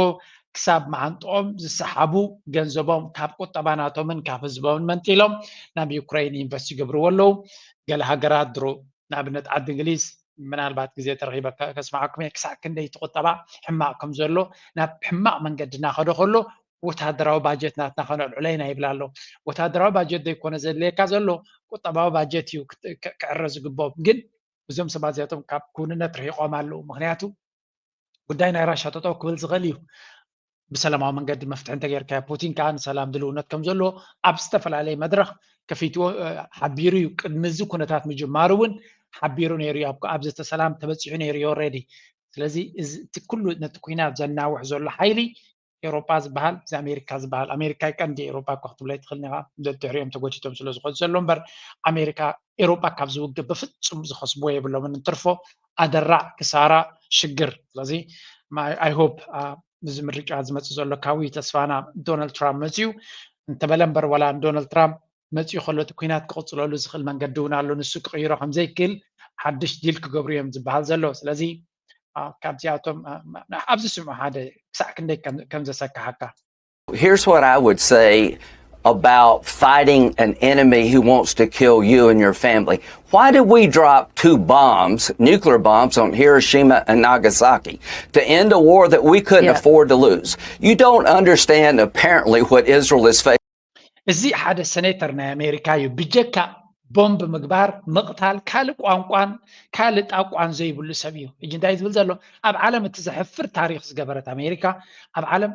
ክሳብ መዓንጥኦም ዝሰሓቡ ገንዘቦም ካብ ቁጠባ ናቶምን ካብ ህዝቦምን መንጢሎም ናብ ዩክሬን ኢንቨስት ይገብርዎ ኣለዉ ገለ ሃገራት ድሮ ንኣብነት ዓዲ እንግሊዝ ምናልባት ግዜ ተረኺበ ከስማዓኩም እየ ክሳዕ ክንደይ ትቁጠባ ሕማቅ ከም ዘሎ ናብ ሕማቅ መንገዲ እናኸደ ከሎ ወታደራዊ ባጀት ናትና ከነልዕሎ ኢና ይብል ኣሎ። ወታደራዊ ባጀት ዘይኮነ ዘድልየካ ዘሎ ቁጠባዊ ባጀት እዩ ክዕረ ዝግቦም። ግን እዞም ሰባት እዚኣቶም ካብ ክውንነት ርሒቆም ኣለዉ። ምክንያቱ ጉዳይ ናይ ራሻ ጠጠው ክብል ዝኽእል እዩ። ብሰላማዊ መንገዲ መፍትሒ እንተገይርካዮ ፑቲን ከዓ ንሰላም ድልውነት ከም ዘለዎ ኣብ ዝተፈላለየ መድረክ ከፊትዎ ሓቢሩ እዩ። ቅድሚ እዚ ኩነታት ምጅማሩ እውን ሓቢሩ ነይሩ እዩ። ኣብ ዘተ ሰላም ተበፂሑ ነይሩ እዩ already። ስለዚ እቲ ኩሉ ነቲ ኩናት ዘናውሕ ዘሎ ሓይሊ ኤውሮጳ ዝበሃል እዚ ኣሜሪካ ዝበሃል ኣሜሪካ ቀንዲ ኤውሮጳ እኳ ክትብሎ ኣይትኽእልን ኢኻ። ደድሕሪኦም ተጎቲቶም ስለ ዝኸዱ ዘሎ እምበር ኣሜሪካ ኤውሮጳ ካብ ዝውግእ ብፍጹም ዝኸስብዎ የብሎምን። እንትርፎ ኣደራዕ ክሳራ ሽግር። ስለዚ I hope እዚ ምርጫ ዝመፅእ ዘሎ ካዊ ተስፋና ዶናልድ ትራምፕ መፅዩ እንተበለ እምበር ዋላ ዶናልድ ትራምፕ መፅኡ ከሎ እቲ ኩናት ክቕፅለሉ ዝኽእል መንገዲ እውን ኣሎ። ንሱ ክቕይሮ ከም ዘይክእል ሓድሽ ዲል ክገብሩ እዮም ዝበሃል ዘሎ። ስለዚ ካብዚኣቶም ኣብዚ ስምዑ ሓደ ክሳዕ ክንደይ ከም ዘሰክሓካ። Here's what I would say about fighting an enemy who wants to kill you and your family. Why did we drop two bombs, nuclear bombs, on Hiroshima and Nagasaki to end a war that we couldn't yeah. afford to lose? You don't understand, apparently, what Israel is facing. እዚ ሓደ ሰኔተር ናይ ኣሜሪካ እዩ። ብጀካ ቦምብ ምግባር፣ ምቕታል፣ ካልእ ቋንቋን ካልእ ጣቋን ዘይብሉ ሰብ እዩ። ሕጂ እንታይ ዝብል ዘሎ ኣብ ዓለም እቲ ዘሕፍር ታሪክ ዝገበረት ኣሜሪካ ኣብ ዓለም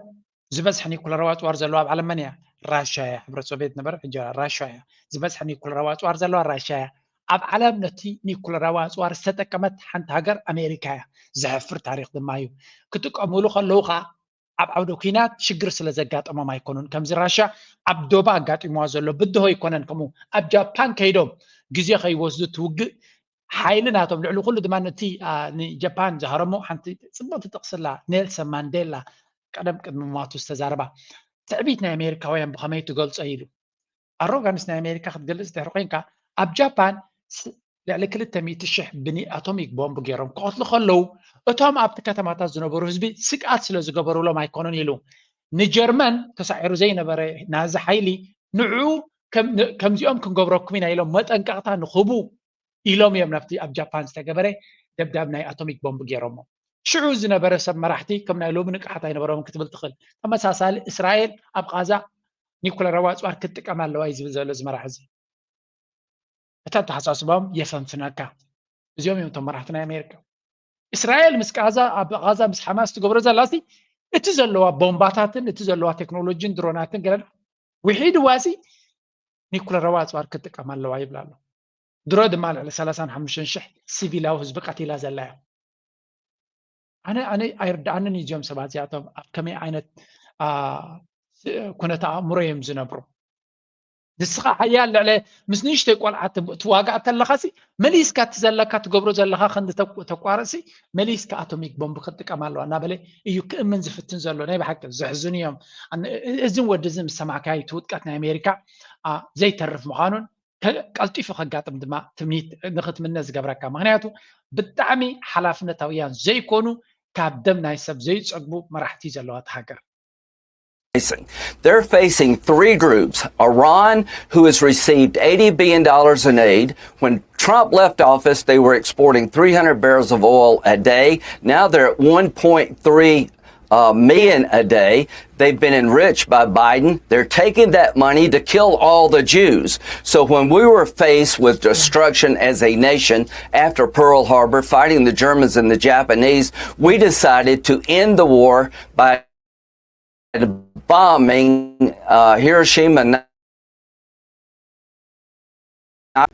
ዝበዝሐ ኒኩለራዊ ኣፅዋር ዘለዋ ኣብ ዓለም መን እያ? ራሽያ እያ። ሕብረት ሶቪየት ነበረ፣ ሕጂ ራሽያ እያ። ዝበዝሐ ኒኩለራዊ ኣፅዋር ዘለዋ ራሽያ እያ። ኣብ ዓለም ነቲ ኒኩለራዊ ኣፅዋር ዝተጠቀመት ሓንቲ ሃገር ኣሜሪካ እያ። ዘሕፍር ታሪክ ድማ እዩ። ክጥቀምሉ ከለዉ ከዓ ኣብ ዓውደ ኩናት ሽግር ስለ ዘጋጠሞም ኣይኮኑን። ከምዚ ራሽያ ኣብ ዶባ ኣጋጢምዋ ዘሎ ብድሆ ኣይኮነን። ከምኡ ኣብ ጃፓን ከይዶም ግዜ ከይወስዱ እቲ ውግእ ሓይሊ ናቶም ልዕሊ ኩሉ ድማ ነቲ ንጃፓን ዝሃረሞ ሓንቲ ፅብቕቲ ጥቕስላ ኔልሰን ማንዴላ ቀደም ቅድሚ ሞቱ ዝተዛረባ ትዕቢት ናይ ኣሜሪካውያን ብኸመይ ትገልጾ ኢሉ ኣሮጋንስ ናይ ኣሜሪካ ክትገልጽ ድሕሪ ኮይንካ ኣብ ጃፓን ልዕሊ ክልተ ሚእቲ ሽሕ ብኒ ኣቶሚክ ቦምብ ገይሮም ክቐትሉ ከለዉ እቶም ኣብቲ ከተማታት ዝነበሩ ህዝቢ ስግኣት ስለ ዝገበሩሎም ኣይኮኑን ኢሉ ንጀርመን ተሳዒሩ ዘይነበረ ናዚ ሓይሊ ንዕኡ ከምዚኦም ክንገብረኩም ኢና ኢሎም መጠንቀቕታ ንክህቡ ኢሎም እዮም ናብቲ ኣብ ጃፓን ዝተገበረ ደብዳብ ናይ ኣቶሚክ ቦምብ ገይሮሞ። ሽዑ ዝነበረ ሰብ መራሕቲ ከም ናይ ሎሚ ንቅሓት ኣይነበሮምን ክትብል ትኽእል። ተመሳሳሊ እስራኤል ኣብ ቃዛ ኒኩለራዊ ኣፅዋር ክትጥቀም ኣለዋ እዩ ዝብል ዘሎ እዚ መራሒ እዚ። እቲ ኣተሓሳስባኦም የፈንፍነካ። እዚኦም እዮም እቶም መራሕቲ ናይ ኣሜሪካ። እስራኤል ምስ ቃዛ፣ ኣብ ቃዛ ምስ ሓማስ ትገብሮ ዘላ ሲ፣ እቲ ዘለዋ ቦምባታትን እቲ ዘለዋ ቴክኖሎጂን ድሮናትን ገለ ውሒድዋ ሲ፣ ኒኩለራዊ ኣፅዋር ክትጥቀም ኣለዋ ይብላ ኣሎ። ድሮ ድማ ልዕሊ ሰላሳን ሓሙሽተን ሽሕ ሲቪላዊ ህዝቢ ቀቲላ ዘላ እያ። ኣነ ኣነ ኣይርድኣንን እዩ እዚኦም ሰባት እዚኣቶም ኣብ ከመይ ዓይነት ኩነተ ኣእምሮ እዮም ዝነብሩ። ንስኻ ሓያል ልዕለ ምስ ንእሽተይ ቆልዓ ትዋጋእ ተለኻሲ፣ መሊስካ እቲ ዘለካ ትገብሮ ዘለኻ ክንዲ ተቋርሲ፣ መሊስካ ኣቶሚክ ቦምብ ክትጥቀም ኣለዋ እናበለ እዩ ክእምን ዝፍትን ዘሎ። ናይ ብሓቂ ዘሕዝኑ እዮም። እዝን ወዲ እዚ ምስ ሰማዕካይ እቲ ውድቀት ናይ ኣሜሪካ ዘይተርፍ ምዃኑን ቀልጢፉ ከጋጥም ድማ ትምኒት ንክትምነ ዝገብረካ። ምክንያቱ ብጣዕሚ ሓላፍነታውያን ዘይኮኑ፣ ካብ ደም ናይ ሰብ ዘይፀግቡ መራሕቲ ዘለዋት ሃገር። They're facing three groups. Iran, who has received eighty billion dollars in aid. When Trump left office, they were exporting three hundred barrels of oil a day. Now they're at one point three uh, million a day. They've been enriched by Biden. They're taking that money to kill all the Jews. So when we were faced with destruction as a nation after Pearl Harbor, fighting the Germans and the Japanese, we decided to end the war by bombing uh, Hiroshima.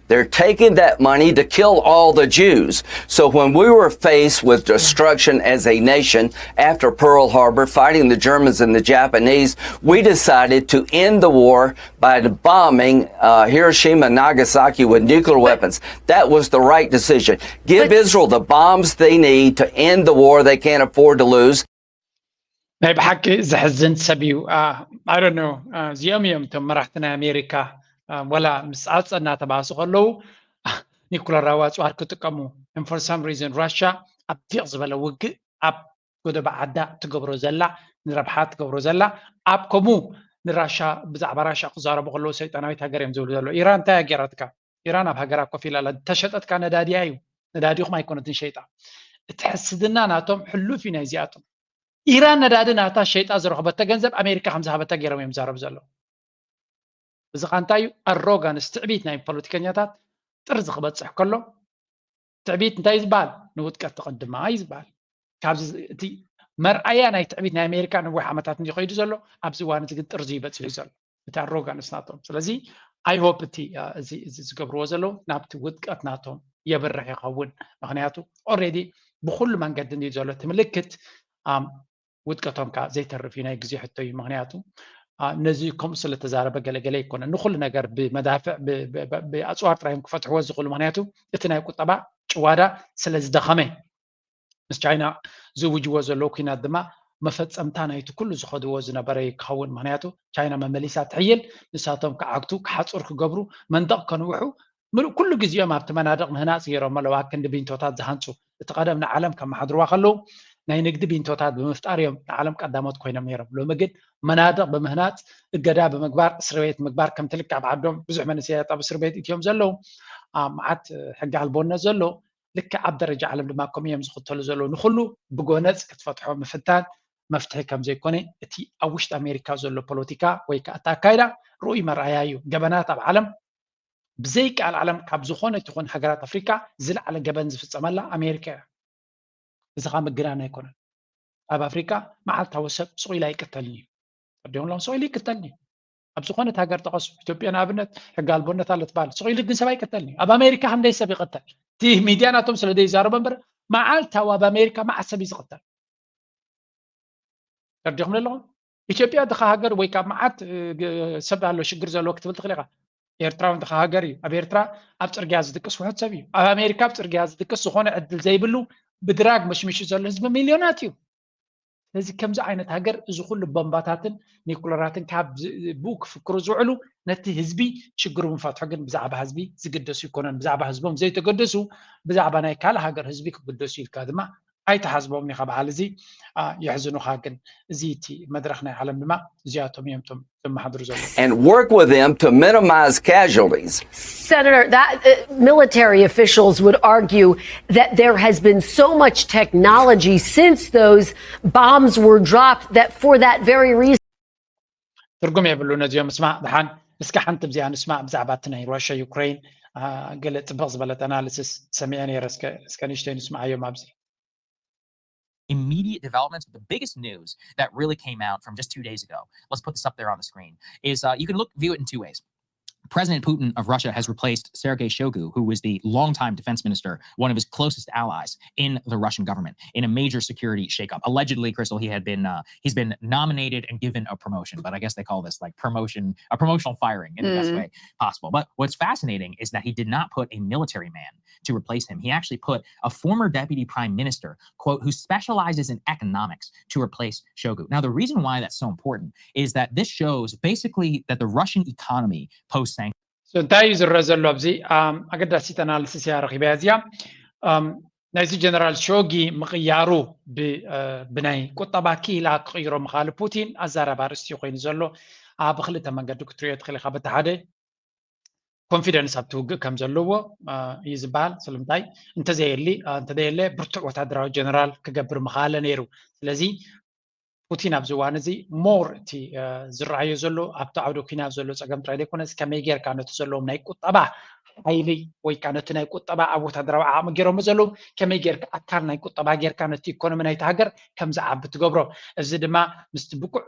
They're taking that money to kill all the Jews. So when we were faced with destruction as a nation after Pearl Harbor, fighting the Germans and the Japanese, we decided to end the war by bombing uh, Hiroshima and Nagasaki with nuclear weapons. That was the right decision. Give Israel the bombs they need to end the war they can't afford to lose. ናይ ብሓቂ ዘሕዝን ሰብ እዩ። I don't know። እዚኦም እዮም እቶም መራሕቲ ናይ ኣሜሪካ። ወላ ምስ ዓፀ እናተባእሱ ከለዉ ኒኩለራዊ ኣፅዋር ክጥቀሙ፣ and for some reason ራሽያ ኣብ ዲቕ ዝበለ ውግእ ኣብ ጎደባ ዓዳ ትገብሮ ዘላ፣ ንረብሓ ትገብሮ ዘላ፣ ኣብ ከምኡ ንራሻ፣ ብዛዕባ ራሻ ክዛረቡ ከለዉ ሰይጣናዊት ሃገር እዮም ዝብሉ ዘለዉ። ኢራን እንታይ ኣገይራትካ? ኢራን ኣብ ሃገራ ኮፍ ኢላ ኣላ። ተሸጠትካ ነዳዲያ እዩ። ነዳዲኹም ኣይኮነትን ሸይጣ። እቲ ሕስድና ናቶም ሕሉፍ እዩ ናይዚኣቶም። ኢራን ነዳዲ ናታ ሸይጣ ዝረኽበቶ ገንዘብ ኣሜሪካ ከም ዝሃበታ ገይሮም እዮም ዝዛረቡ ዘለዉ። እዚ ኸ እንታይ እዩ? ኣሮጋንስ፣ ትዕቢት ናይ ፖለቲከኛታት ጥርዚ ክበፅሕ ከሎ ትዕቢት እንታይ ዝበሃል? ንውድቀት ትቕድማ እዩ ዝበሃል። ካብዚ እቲ መርኣያ ናይ ትዕቢት ናይ ኣሜሪካ ነዊሕ ዓመታት እንዲ ከይዱ ዘሎ፣ ኣብዚ እዋን እዚ ግን ጥርዚ ይበፅሕ እዩ ዘሎ። እቲ ኣሮጋንስ ናቶም። ስለዚ I hope እቲ እዚ ዝገብርዎ ዘለዉ ናብቲ ውድቀት ናቶም የብርሕ ይኸውን። ምክንያቱ already ብኩሉ መንገዲ እንዲ ዘሎ እቲ ምልክት ውድቀቶም ከዓ ዘይተርፍ እዩ፣ ናይ ግዜ ሕቶ እዩ። ምክንያቱ ነዚ ከምኡ ስለተዛረበ ገለገለ ይኮነ፣ ንኩሉ ነገር ብመዳፍዕ ብኣፅዋር ጥራዮም ክፈትሕዎ ዝኽእሉ። ምክንያቱ እቲ ናይ ቁጠባ ጭዋዳ ስለዝደኸመ፣ ምስ ቻይና ዝውጅዎ ዘለዉ ኩናት ድማ መፈፀምታ ናይቲ ኩሉ ዝኸድዎ ዝነበረ ክኸውን። ምክንያቱ ቻይና መመሊሳ ትሕይል፣ ንሳቶም ክዓግቱ፣ ክሓፁር ክገብሩ፣ መንደቕ ከንውሑ ምሉእ ኩሉ ግዜኦም ኣብቲ መናድቕ ምህናፅ ገይሮም ኣለዉ። ኣብ ክንዲ ቢንቶታት ዝሃንፁ፣ እቲ ቀደም ንዓለም ከመሓድርዋ ከለዉ ናይ ንግዲ ቢንቶታት ብምፍጣር እዮም ንዓለም ቀዳሞት ኮይኖም ነይሮም። ሎሚ ግን መናድቕ ብምህናፅ፣ እገዳ ብምግባር፣ እስር ቤት ምግባር፣ ከምቲ ልክዕ ኣብ ዓዶም ብዙሕ መንእሰያት ኣብ እስር ቤት እትዮም ዘለዉ፣ ኣብ መዓት ሕጊ ኣልቦነት ዘሎ፣ ልክዕ ኣብ ደረጃ ዓለም ድማ ከምኡ እዮም ዝኽተሉ ዘለዉ። ንኹሉ ብጎነፅ ክትፈትሖ ምፍታን መፍትሒ ከም ዘይኮነ እቲ ኣብ ውሽጢ ኣሜሪካ ዘሎ ፖለቲካ ወይ ከዓ እቲ ኣካይዳ ርኡይ መርኣያ እዩ። ገበናት ኣብ ዓለም ብዘይከኣል ዓለም ካብ ዝኾነት ይኹን ሃገራት ኣፍሪካ ዝለዓለ ገበን ዝፍፀመላ ኣሜሪካ እያ። እዚ ከዓ ምግናን ኣይኮነን። ኣብ ኣፍሪካ መዓልታዊ ሰብ ስቕ ኢሉ ኣይቅተልን እዩ። ተረዲኦም ኣለኹም? ስቕ ኢሉ ይቅተልን እዩ። ኣብ ዝኾነት ሃገር ጠቐሱ፣ ኢትዮጵያ ንኣብነት ሕጊ ኣልቦነት ኣሎ ትበሃል፣ ስቕ ኢሉ ግን ሰብ ኣይቅተልን እዩ። ኣብ ኣሜሪካ ክንደይ ሰብ ይቕተል? እቲ ሚድያ ናቶም ስለ ዘይዛረቦ እምበር መዓልታዊ ኣብ ኣሜሪካ መዓት ሰብ እዩ ዝቕተል። ተረዲኹም ኣለኹም? ኢትዮጵያ ድኻ ሃገር ወይ ካብ መዓት ሰብ ኣሎ ሽግር ዘለዎ ክትብል ትኽእል ኢኻ። ኤርትራ እውን ድኻ ሃገር እዩ። ኣብ ኤርትራ ኣብ ፅርግያ ዝድቅስ ውሑድ ሰብ እዩ። ኣብ ኣሜሪካ ኣብ ፅርግያ ዝድቅስ ዝኾነ ዕድል ዘይብሉ ብድራግ መሽሚሹ ዘሎ ህዝቢ ሚልዮናት እዩ። ስለዚ ከምዚ ዓይነት ሃገር እዚ ኩሉ ቦምባታትን ኒኩለራትን ካብ ብኡ ክፍክሩ ዝውዕሉ ነቲ ህዝቢ ሽግሩ ምፈትሑ ግን ብዛዕባ ህዝቢ ዝግደሱ ይኮነን። ብዛዕባ ህዝቦም ዘይተገደሱ ብዛዕባ ናይ ካልእ ሃገር ህዝቢ ክግደሱ ኢልካ ድማ ኣይተሓስቦም ኢኻ በዓል እዚ የሕዝኑኻ። ግን እዚ እቲ መድረኽ ናይ ዓለም ድማ እዚኣቶም እዮም እቶም ዘመሓድሩ ዘለዉ። And work with them to minimize casualties. Senator, that uh, military officials would argue that there has been so much technology since those bombs were dropped that for that very reason. ትርጉም የብሉ ነዚኦም ምስማዕ። ደሓን እስኪ ሓንቲ ብዚኣ ንስማዕ፣ ብዛዕባ እቲ ናይ ሩሽያ ዩክሬን ገለ ፅብቕ ዝበለት ኣናሊሲስ ሰሚዐ ነይረ። እስከ ንእሽተይ ንስምዓዮም ኣብዚ። Immediate developments, but the biggest news that really came out from just two days ago, let's put this up there on the screen, is uh, you can look view it in two ways. President Putin of Russia has replaced Sergei Shoigu, who was the longtime defense minister, one of his closest allies in the Russian government, in a major security shakeup. Allegedly, Crystal, he had been uh, he's been nominated and given a promotion, but I guess they call this like promotion, a promotional firing in the mm. best way possible. But what's fascinating is that he did not put a military man to replace him. He actually put a former deputy prime minister, quote, who specializes in economics to replace Shoigu. Now, the reason why that's so important is that this shows basically that the Russian economy post sanctions. እንታይ እዩ ዝረአ ዘሎ ኣብዚ? ኣገዳሲት ኣናሊሲስ እያ ረኺበያ እዚኣ። ናይዚ ጀነራል ሾጊ ምቕያሩ ብናይ ቁጠባ ክኢላ ክቕይሮ ምኻሉ ፑቲን ኣዛራቢ ኣርእስቲ ኮይኑ ዘሎ። ብክልተ መንገዲ ክትሪኦ ትኽእል ኢኻ። በቲ ሓደ ኮንፊደንስ ኣብቲ ውግእ ከም ዘለዎ እዩ ዝበሃል። ስለምንታይ እንተዘየሊ እንተዘየለ ብርቱዕ ወታደራዊ ጀነራል ክገብር ምኻለ ነይሩ። ስለዚ ፑቲን ኣብዚ እዋን እዚ ሞር እቲ ዝረኣዮ ዘሎ ኣብቲ ዓውደ ኩናት ዘሎ ፀገም ጥራይ ዘይኮነስ ከመይ ጌርካ ነቲ ዘለዎም ናይ ቁጠባ ሓይሊ ወይ ከዓ ነቲ ናይ ቁጠባ ኣብ ወታደራዊ ዓቕሚ ገይሮም ዘለዉ ከመይ ጌርካ ኣካል ናይ ቁጠባ ጌርካ ነቲ ኢኮኖሚ ናይቲ ሃገር ከም ዝዓቢ ትገብሮ። እዚ ድማ ምስቲ ብቁዕ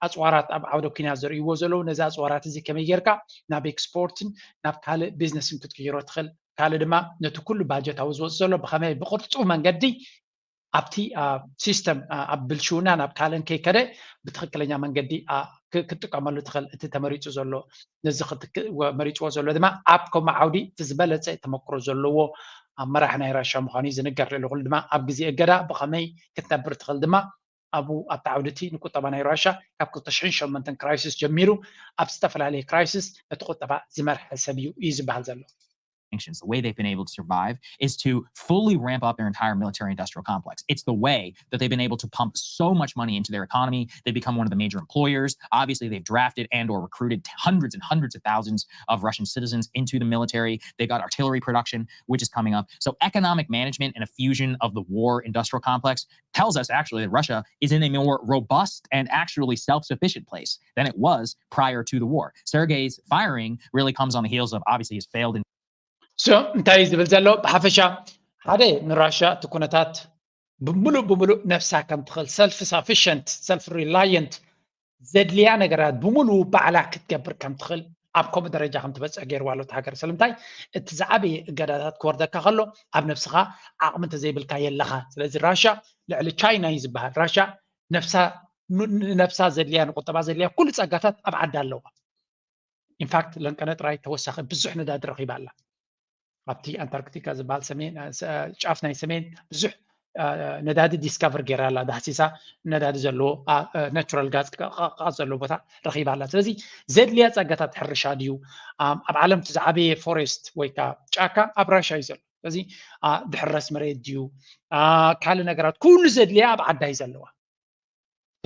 ኣፅዋራት ኣብ ዓውደ ኩናት ዘርእይዎ ዘለዉ ነዚ ኣፅዋራት እዚ ከመይ ጌርካ ናብ ኤክስፖርትን ናብ ካልእ ቢዝነስን ክትቅይሮ ትኽእል። ካልእ ድማ ነቲ ኩሉ ባጀት ኣብ ዝወፅ ዘሎ ብኸመይ ብቅልጡፍ መንገዲ ኣብቲ ሲስተም ኣብ ብልሽውና ናብ ካልእን ከይከደ ብትኽክለኛ መንገዲ ክጥቀመሉ ትኽእል። እቲ ተመሪፁ ዘሎ ነዚ መሪፅዎ ዘሎ ድማ ኣብ ከምኡ ዓውዲ እቲ ዝበለፀ ተመክሮ ዘለዎ መራሒ ናይ ራሻ ምዃኑ እዩ ዝንገር። ልዕሊ ኩሉ ድማ ኣብ ግዜ እገዳ ብኸመይ ክትነብር ትኽእል ድማ ኣብኡ ኣብቲ ዓውዲ እቲ ንቁጠባ ናይ ራሻ ካብ ክልተ ሽሕን ሸሞንተን ክራይሲስ ጀሚሩ ኣብ ዝተፈላለየ ክራይሲስ ነቲ ቁጠባ ዝመርሐ ሰብ እዩ እዩ ዝበሃል ዘሎ። sanctions. The way they've been able to survive is to fully ramp up their entire military industrial complex. It's the way that they've been able to pump so much money into their economy. They become one of the major employers. Obviously, they've drafted and or recruited hundreds and hundreds of thousands of Russian citizens into the military. They've got artillery production, which is coming up. So economic management and a fusion of the war industrial complex tells us actually that Russia is in a more robust and actually self-sufficient place than it was prior to the war. Sergei's firing really comes on the heels of obviously his failed so እንታይ እዩ ዝብል ዘሎ? ብሓፈሻ ሓደ ንራሻ እቲ ኩነታት ብምሉእ ብምሉእ ነፍሳ ከም ትኽእል ሰልፍ ሳፊሽንት ሰልፍ ሪላየንት ዘድልያ ነገራት ብምሉእ ባዕላ ክትገብር ከም ትኽእል ኣብ ከምኡ ደረጃ ከም ትበፅሕ ገይርዋ ኣሎ እቲ ሃገር። ስለምንታይ እቲ ዝዓበየ እገዳታት ክወርደካ ከሎ ኣብ ነብስኻ ዓቕሚ እንተዘይብልካ የለኻ። ስለዚ ራሻ ልዕሊ ቻይና እዩ ዝበሃል። ራሻ ነብሳ ዘድልያ ንቁጠባ ዘድልያ ኩሉ ፀጋታት ኣብ ዓዳ ኣለዋ። ኢንፋክት ለንቀነ ጥራይ ተወሳኺ ብዙሕ ነዳዲ ረኺባ ኣላ። ኣብቲ ኣንታርክቲካ ዝበሃል ሰሜን ጫፍ ናይ ሰሜን ብዙሕ ነዳዲ ዲስካቨር ገይራ ኣላ። ዳህሲሳ ነዳዲ ዘለዎ ናቹራል ጋዝ ዘለዎ ቦታ ረኺባ ኣላ። ስለዚ ዘድልያ ጸጋታት ሕርሻ ድዩ ኣብ ዓለም እቲ ዝዓበየ ፎሬስት ወይ ከዓ ጫካ ኣብ ራሻ እዩ ዘሎ። ስለዚ ድሕረስ መሬት ድዩ ካልእ ነገራት ኩሉ ዘድልያ ኣብ ዓዳ እዩ ዘለዋ።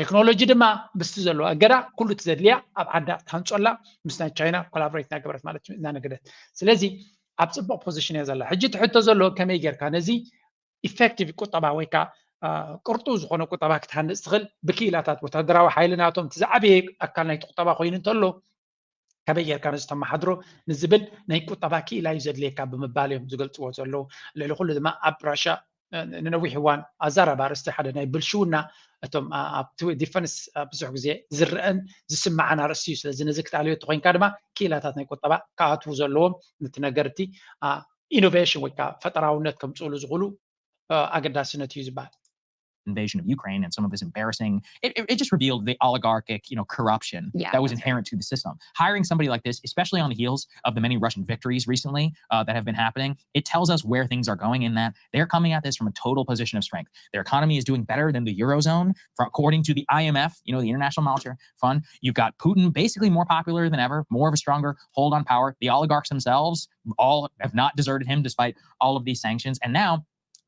ቴክኖሎጂ ድማ ምስቲ ዘለዋ እገዳ ኩሉ እቲ ዘድልያ ኣብ ዓዳ ታንጾላ ምስ ናይ ቻይና ኮላቦሬት እናገበረት ማለት እዩ እናነገደት። ስለዚ ኣብ ፅቡቅ ፖዚሽን እያ ዘላ። ሕጂ እቲ ሕቶ ዘሎ ከመይ ጌርካ ነዚ ኢፌክቲቭ ቁጠባ ወይ ከዓ ቅርጡ ዝኾነ ቁጠባ ክትሃንፅ ትኽእል ብክኢላታት ወታደራዊ ሓይሊ ናቶም እቲ ዝዓበየ ኣካል ናይቲ ቁጠባ ኮይኑ እንተሎ ከመይ ጌርካ ነዚ ተመሓድሮ ንዝብል ናይ ቁጠባ ክኢላ እዩ ዘድልየካ ብምባል እዮም ዝገልፅዎ ዘለዉ። ልዕሊ ኩሉ ድማ ኣብ ራሻ ንነዊሕ እዋን ኣዛራቢ ኣርእስቲ ሓደ ናይ ብልሽውና እቶም ኣብቲ ዲፈንስ ብዙሕ ግዜ ዝረአን ዝስማዓን ኣርእስቲ እዩ። ስለዚ ነዚ ክትኣልዮ እተኮይንካ ድማ ክኢላታት ናይ ቁጠባ ክኣትዉ ዘለዎም ነቲ ነገር እቲ ኢኖቬሽን ወይ ከዓ ፈጠራውነት ከምፅእሉ ዝኽእሉ ኣገዳስነት እዩ ዝበሃል። invasion of Ukraine and some of this embarrassing, it, it, it just revealed the oligarchic, you know, corruption Yeah, that was that's inherent to the system. Hiring somebody like this, especially on the heels of the many Russian victories recently uh, that have been happening, it tells us where things are going in that they're coming at this from a total position of strength. Their economy is doing better than the Eurozone, fr- according to the I M F, you know, the International Monetary Fund. You've got Putin basically more popular than ever, more of a stronger hold on power. The oligarchs themselves all have not deserted him despite all of these sanctions. And now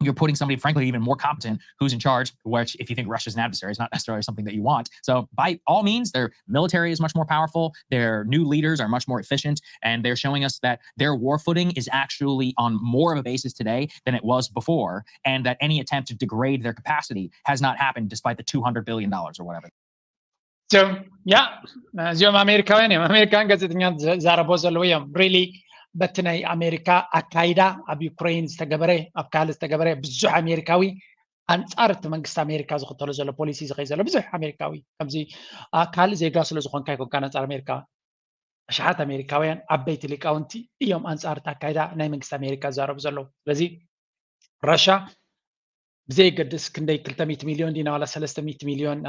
you're putting somebody, frankly, even more competent who's in charge, which, if you think Russia's an adversary, is not necessarily something that you want. So, by all means, their military is much more powerful, their new leaders are much more efficient, and they're showing us that their war footing is actually on more of a basis today than it was before, and that any attempt to degrade their capacity has not happened despite the two hundred billion dollars or whatever. So, yeah, እዚኦም ኣሜሪካውያን እዮም። ኣሜሪካውያን ጋዜጠኛ ዛረቦ ዘለዉ እዮም። ሪሊ በቲ ናይ ኣሜሪካ ኣካይዳ ኣብ ዩክሬን ዝተገበረ ኣብ ካልእ ዝተገበረ ብዙሕ ኣሜሪካዊ ኣንጻር እቲ መንግስቲ ኣሜሪካ ዝኽተሎ ዘሎ ፖሊሲ ዝኸይ ዘሎ ብዙሕ ኣሜሪካዊ ከምዚ ካልእ ዜጋ ስለ ዝኾንካ ይኮንካ ኣንጻር ኣሜሪካ ኣሽሓት ኣሜሪካውያን ዓበይቲ ሊቃውንቲ እዮም ኣንጻር እቲ ኣካይዳ ናይ መንግስቲ ኣሜሪካ ዝዛረቡ ዘለዉ ስለዚ ራሻ ብዘይገድስ ክንደይ ክልተ ሚእቲ ሚልዮን ዲና ዋላ ሰለስተ ሚእቲ ሚልዮን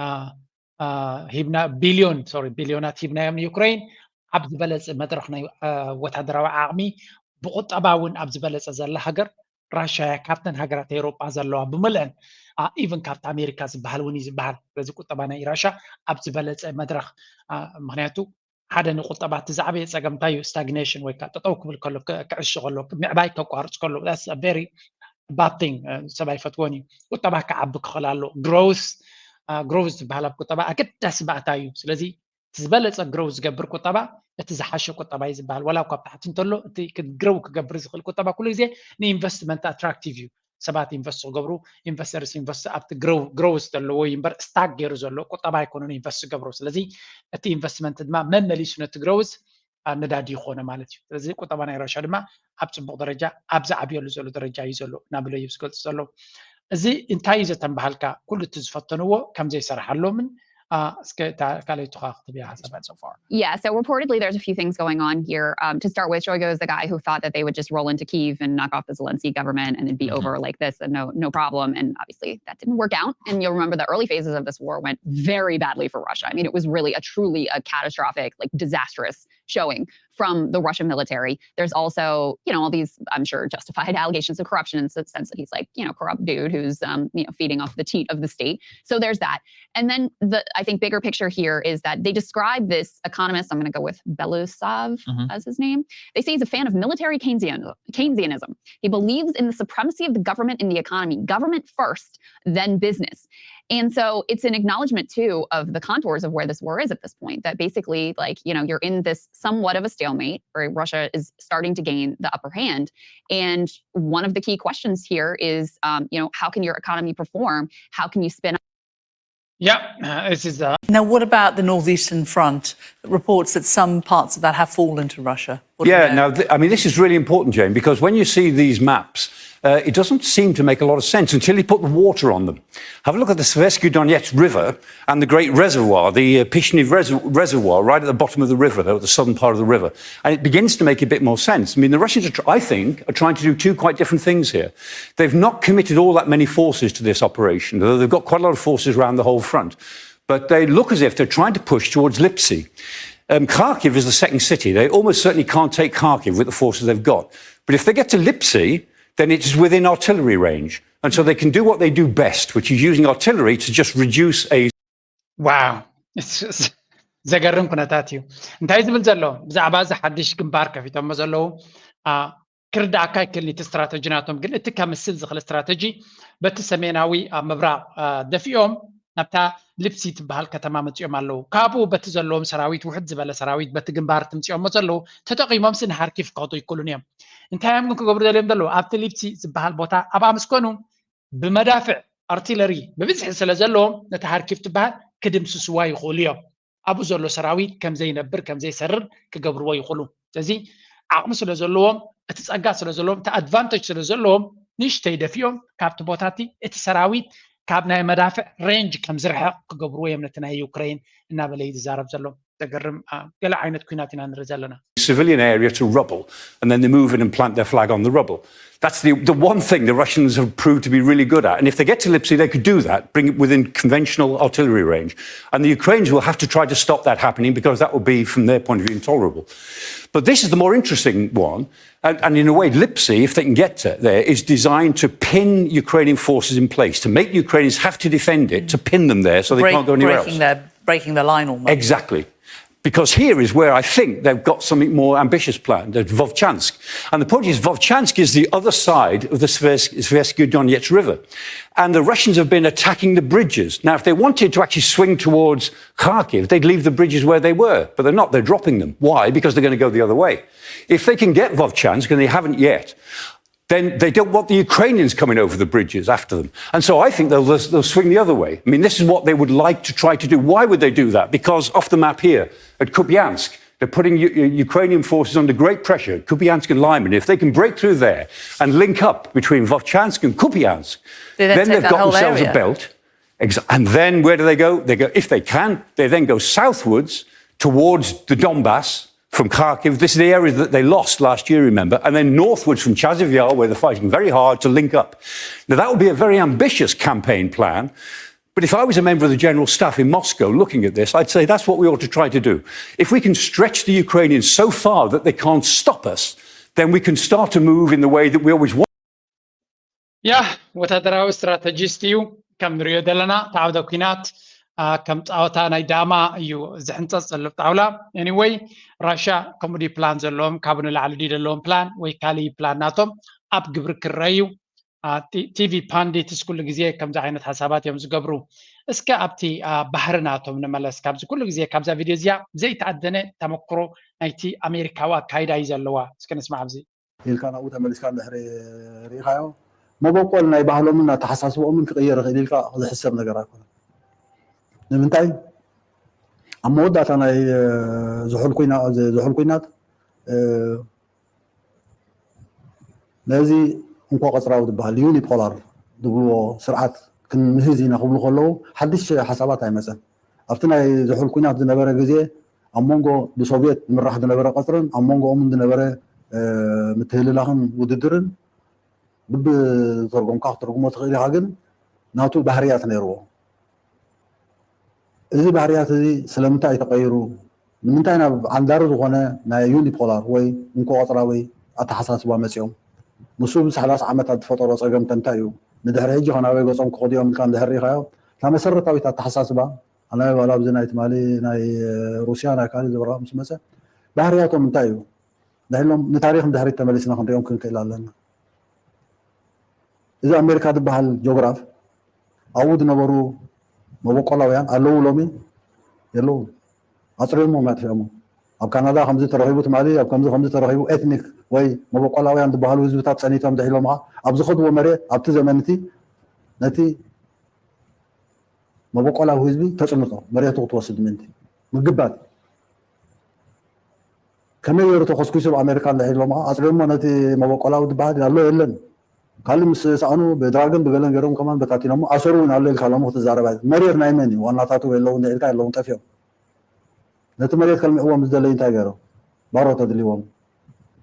ሂብና ቢልዮን ሶሪ ቢልዮናት ሂብናዮም ንዩክሬን ኣብ ዝበለፀ መድረክ ናይ ወታደራዊ ዓቕሚ ብቁጠባ እውን ኣብ ዝበለፀ ዘላ ሃገር ራሻ እያ ካብተን ሃገራት ኤውሮጳ ዘለዋ ብምልአን ኢቨን ካብቲ ኣሜሪካ ዝበሃል እውን እዩ ዝበሃል ስለዚ ቁጠባ ናይ ራሻ ኣብ ዝበለፀ መድረክ ምክንያቱ ሓደ ንቁጠባ እቲ ዝዓበየ ፀገም እንታይ እዩ ስታግኔሽን ወይ ከዓ ጠጠው ክብል ከሎ ክዕሽ ከሎ ምዕባይ ከቋርፅ ከሎ very bad thing ሰብ ኣይፈትዎን እዩ ቁጠባ ክዓቢ ክኽእል ኣሎ growth growth ዝበሃል ኣብ ቁጠባ ኣገዳሲ ባእታ እዩ ስለዚ እቲ ዝበለፀ growth ዝገብር ቁጠባ እቲ ዝሓሸ ቁጠባ እዩ ዝበሃል ዋላ ካብ ታሕቲ እንተሎ እቲ grow ክገብር ዝኽእል ቁጠባ ኩሉ ግዜ ንኢንቨስትመንት ኣትራክቲቭ እዩ ሰባት ኢንቨስት ክገብሩ ኢንቨስተርስ ኢንቨስት ኣብቲ growth ዘለዎ እዩ እምበር ስታክ ገይሩ ዘሎ ቁጠባ ኣይኮኑን ኢንቨስት ዝገብሩ ስለዚ እቲ ኢንቨስትመንት ድማ መመሊሱ ነቲ growth ነዳዲ ይኾነ ማለት እዩ ስለዚ ቁጠባ ናይ ራሻ ድማ ኣብ ፅቡቅ ደረጃ ኣብ ዝዓብየሉ ዘሎ ደረጃ እዩ ዘሎ እናበለ እዩ ዝገልፁ ዘሎ እዚ እንታይ እዩ ዘተንባሃልካ ኩሉ እቲ ዝፈተንዎ ከም ዘይሰራሓሎምን እስከ ካልኣይ ቱኻ ክትብያ ሓሳብ Yeah, so reportedly there's a few things going on here. Um, to start with, Shoigu is the guy who thought that they would just roll into Kyiv and knock off the Zelensky government and it'd be over like this and no no problem. And obviously that didn't work out. And you'll remember the early phases of this war went very badly for Russia. I mean, it was really a truly a catastrophic, like disastrous showing from the Russian military. There's also, you know, all these, I'm sure, justified allegations of corruption in the sense that he's like, you know, corrupt dude who's, um, you know, feeding off the teat of the state. So there's that. And then the, I think, bigger picture here is that they describe this economist, I'm going to go with Belousov as his name. They say he's a fan of military Keynesian, Keynesianism. He believes in the supremacy of the government in the economy, government first, then business. And so it's an acknowledgement, too, of the contours of where this war is at this point, that basically, like, you know, you're in this somewhat of a stalemate where Russia is starting to gain the upper hand. And one of the key questions here is, um, you know, how can your economy perform? How can you spin Yeah, this is Now, what about the Northeastern Front? Reports that some parts of that have fallen to Russia. What do we Yeah, know? now, th- I mean, this is really important, Jane, because when you see these maps, uh, it doesn't seem to make a lot of sense until you put the water on them. Have a look at the Sversky Donetsk River and the great reservoir, the uh, Pishnev Res- Reservoir, right at the bottom of the river, the southern part of the river. And it begins to make a bit more sense. I mean, the Russians, are tr- I think, are trying to do two quite different things here. They've not committed all that many forces to this operation, though they've got quite a lot of forces around the whole front. But they look as if they're trying to push towards Lipsy. Um, Kharkiv is the second city. They almost certainly can't take Kharkiv with the forces they've got. But if they get to Lipsy, then it is within artillery range. And so they can do what they do best, which is using artillery to just reduce a wow ዘገርም ኩነታት እዩ እንታይ ዝብል ዘሎ ብዛዕባ እዚ ሓድሽ ግንባር ከፊቶሞ ዘለዉ ክርዳእካ ይክእል እቲ ስትራተጂ ናቶም ግን እቲ ከምስል ዝኽእል ስትራተጂ በቲ ሰሜናዊ ኣብ ምብራቕ ደፊኦም ናብታ ልፕሲ ትበሃል ከተማ መፂኦም ኣለዉ ካብኡ በቲ ዘለዎም ሰራዊት ውሕድ ዝበለ ሰራዊት በቲ ግንባር ትምፅኦሞ ዘለዉ ተጠቂሞምሲ ንሃርኪፍ ክኸቱ ይክእሉን እዮም እንታይ እዮም ግን ክገብሩ ዘልዮም ዘለዉ ኣብቲ ሊፕሲ ዝበሃል ቦታ ኣብኣ ምስ ኮኑ ብመዳፍዕ ኣርቲለሪ ብብዝሒ ስለ ዘለዎም ነቲ ሃርኪፍ ትበሃል ክድምስስዋ ይኽእሉ እዮም ኣብኡ ዘሎ ሰራዊት ከም ዘይነብር ከም ዘይሰርር ክገብርዎ ይኽእሉ ስለዚ ዓቕሚ ስለ ዘለዎም እቲ ፀጋ ስለ ዘለዎም እቲ ኣድቫንተጅ ስለ ዘለዎም ንእሽተይ ደፊኦም ካብቲ ቦታቲ እቲ ሰራዊት ካብ ናይ መዳፍዕ ሬንጅ ከም ዝርሕቕ ክገብርዎ እዮም ነቲ ናይ ዩክሬን እናበለ እዩ ዝዛረብ ዘሎ ዘገርም ገለ ዓይነት ኩናት ኢና ንርኢ ዘለና civilian area to rubble, and then they move in and plant their flag on the rubble. That's the, the one thing the Russians have proved to be really good at. And if they get to Lipsy, they could do that, bring it within conventional artillery range. And the Ukrainians will have to try to stop that happening because that would be, from their point of view, intolerable. But this is the more interesting one. And, and in a way, Lipsy, if they can get to there, is designed to pin Ukrainian forces in place, to make the Ukrainians have to defend it, to pin them there so they Break- can't go anywhere breaking else. Their breaking their line almost. Exactly. Because here is where I think they've got something more ambitious planned at Vovchansk. And the point is, Vovchansk is the other side of the Svers- Sversky Donetsk River. And the Russians have been attacking the bridges. Now, if they wanted to actually swing towards Kharkiv, they'd leave the bridges where they were. But they're not, they're dropping them. Why? Because they're going to go the other way. If they can get Vovchansk, and they haven't yet, then they don't want the Ukrainians coming over the bridges after them. And so I think they'll, they'll swing the other way. I mean, this is what they would like to try to do. Why would they do that? Because off the map here at Kupiansk, They're putting U- U- Ukrainian forces under great pressure, Kupiansk and Lyman. If they can break through there and link up between Vovchansk and Kupiansk, They then then take they've that got whole themselves a area. belt. Ex- And then where do they go? They go, if they can, they then go southwards towards the Donbass from Kharkiv. This is the area that they lost last year, remember, and then northwards from Chasiv Yar, where they're fighting very hard to link up. Now, that would be a very ambitious campaign plan. But if I was a member of the General Staff in Moscow looking at this, I'd say that's what we ought to try to do. If we can stretch the Ukrainians so far that they can't stop us, then we can start to move in the way that we always want. ያ ወታደራዊ ስትራተጂስት እዩ። ከም ንሪኦ ዘለና እቲ ዓውደ ኩናት ከም ፃወታ ናይ ዳማ እዩ ዝሕንፀፅ ዘሎ ጣውላ። Anyway፣ ራሻ ከምኡ ድዩ ፕላን ዘለዎም? ካብኡ ንላዕሊ ድዩ ዘለዎም ፕላን ወይ ካሊእ ፕላን ናቶም ኣብ ግብሪ ክረአ እዩ። ቲቪ ፓንዲትስ ኩሉ ግዜ ከምዚ ዓይነት ሓሳባት እዮም ዝገብሩ። እስከ ኣብቲ ባህሪ ናቶም ንመለስ። ካብዚ ኩሉ ግዜ ካብዛ ቪድዮ እዚኣ ዘይተኣደነ ተመክሮ ናይቲ ኣሜሪካዊ ኣካይዳ እዩ ዘለዋ። እስከ ንስማዕ ኣብዚ። ኢልካ ናብኡ ተመሊስካ እንድሕሪ ርኢኻዮ፣ መበቆል ናይ ባህሎምን ኣተሓሳስባኦምን ክቕየር ይኽእል ኢልካ ዝሕሰብ ነገር ኣይኮነን። ንምንታይ? ኣብ መወዳእታ ናይ ዝሑል ኩናት ነዚ እንኮ ቀፅራዊ ዝበሃል ዩኒፖላር ዝብልዎ ስርዓት ክንምህዝ ኢና ክብሉ ከለዉ ሓድሽ ሓሳባት ኣይመፀን። ኣብቲ ናይ ዝሑል ኩናት ዝነበረ ግዜ ኣብ መንጎ ብሶቪየት ዝምራሕ ዝነበረ ቀፅርን ኣብ መንጎኦምን ዝነበረ ምትህልላኽን ውድድርን ብብዝተርጎምካ ክትርጉሞ ትኽእል ኢኻ። ግን ናቱ ባህርያት ነይርዎ። እዚ ባህርያት እዚ ስለምንታይ እዩ ተቐይሩ? ንምንታይ ናብ ዓንዳሪ ዝኾነ ናይ ዩኒፖላር ወይ እንኮ ቀፅራዊ ኣተሓሳስባ መፂኦም? ንሱ ብሰላሳ ዓመታት ዝፈጠሮ ፀገም ከ እንታይ እዩ? ንድሕሪ ሕጂ ከ ናበይ ገፆም ክኸዱ እዮም ኢልካ እንድሕር ርኢኻዮ፣ እታ መሰረታዊት ኣተሓሳስባ ኣነ ዋላ ኣብዚ ናይ ትማሊ ናይ ሩስያ ናይ ካልእ ዝበራ ምስ መፀ ባህርያቶም እንታይ እዩ? ንሕሎም ንታሪኽ ንድሕሪት ተመሊስና ክንሪኦም ክንክእል ኣለና። እዚ ኣሜሪካ ዝበሃል ጆግራፍ ኣብኡ ዝነበሩ መበቆላውያን ኣለዉ ሎሚ የለዉ። ኣፅሪዮሞ ኣጥፊኦሞ። ኣብ ካናዳ ከምዚ ተረኺቡ ትማሊ ኣብ ከምዚ ከምዚ ተረኺቡ ኤትኒክ ወይ መበቆላውያን ዝበሃሉ ህዝብታት ፀኒቶም ድሒሎምኻ ኣብ ዝኸድዎ መሬት ኣብቲ ዘመን እቲ ነቲ መበቆላዊ ህዝቢ ተፅንቶ መሬቱ ክትወስድ ምእንቲ ምግባት ከመይ ገይሩ ተኸስኪሱ ኣብ ኣሜሪካ እንድሕር ኢሎሞ ኣፅሪዮሞ ነቲ መበቆላዊ ዝበሃል ኣሎ የለን ካልእ ምስ ሰኣኑ ብድራግን ብገለን ገይሮም ከማን በታቲኖሞ ኣሰሩ እውን ኣሎ ኢልካ ሎሚ ክትዛረብ ኣይት መሬት ናይ መን እዩ ዋናታቱ የለውን ኢልካ የለውን ጠፊኦም ነቲ መሬት ከልምዕዎ ምስ ደለዩ እንታይ ገይሮም ባሮ ተድልዎም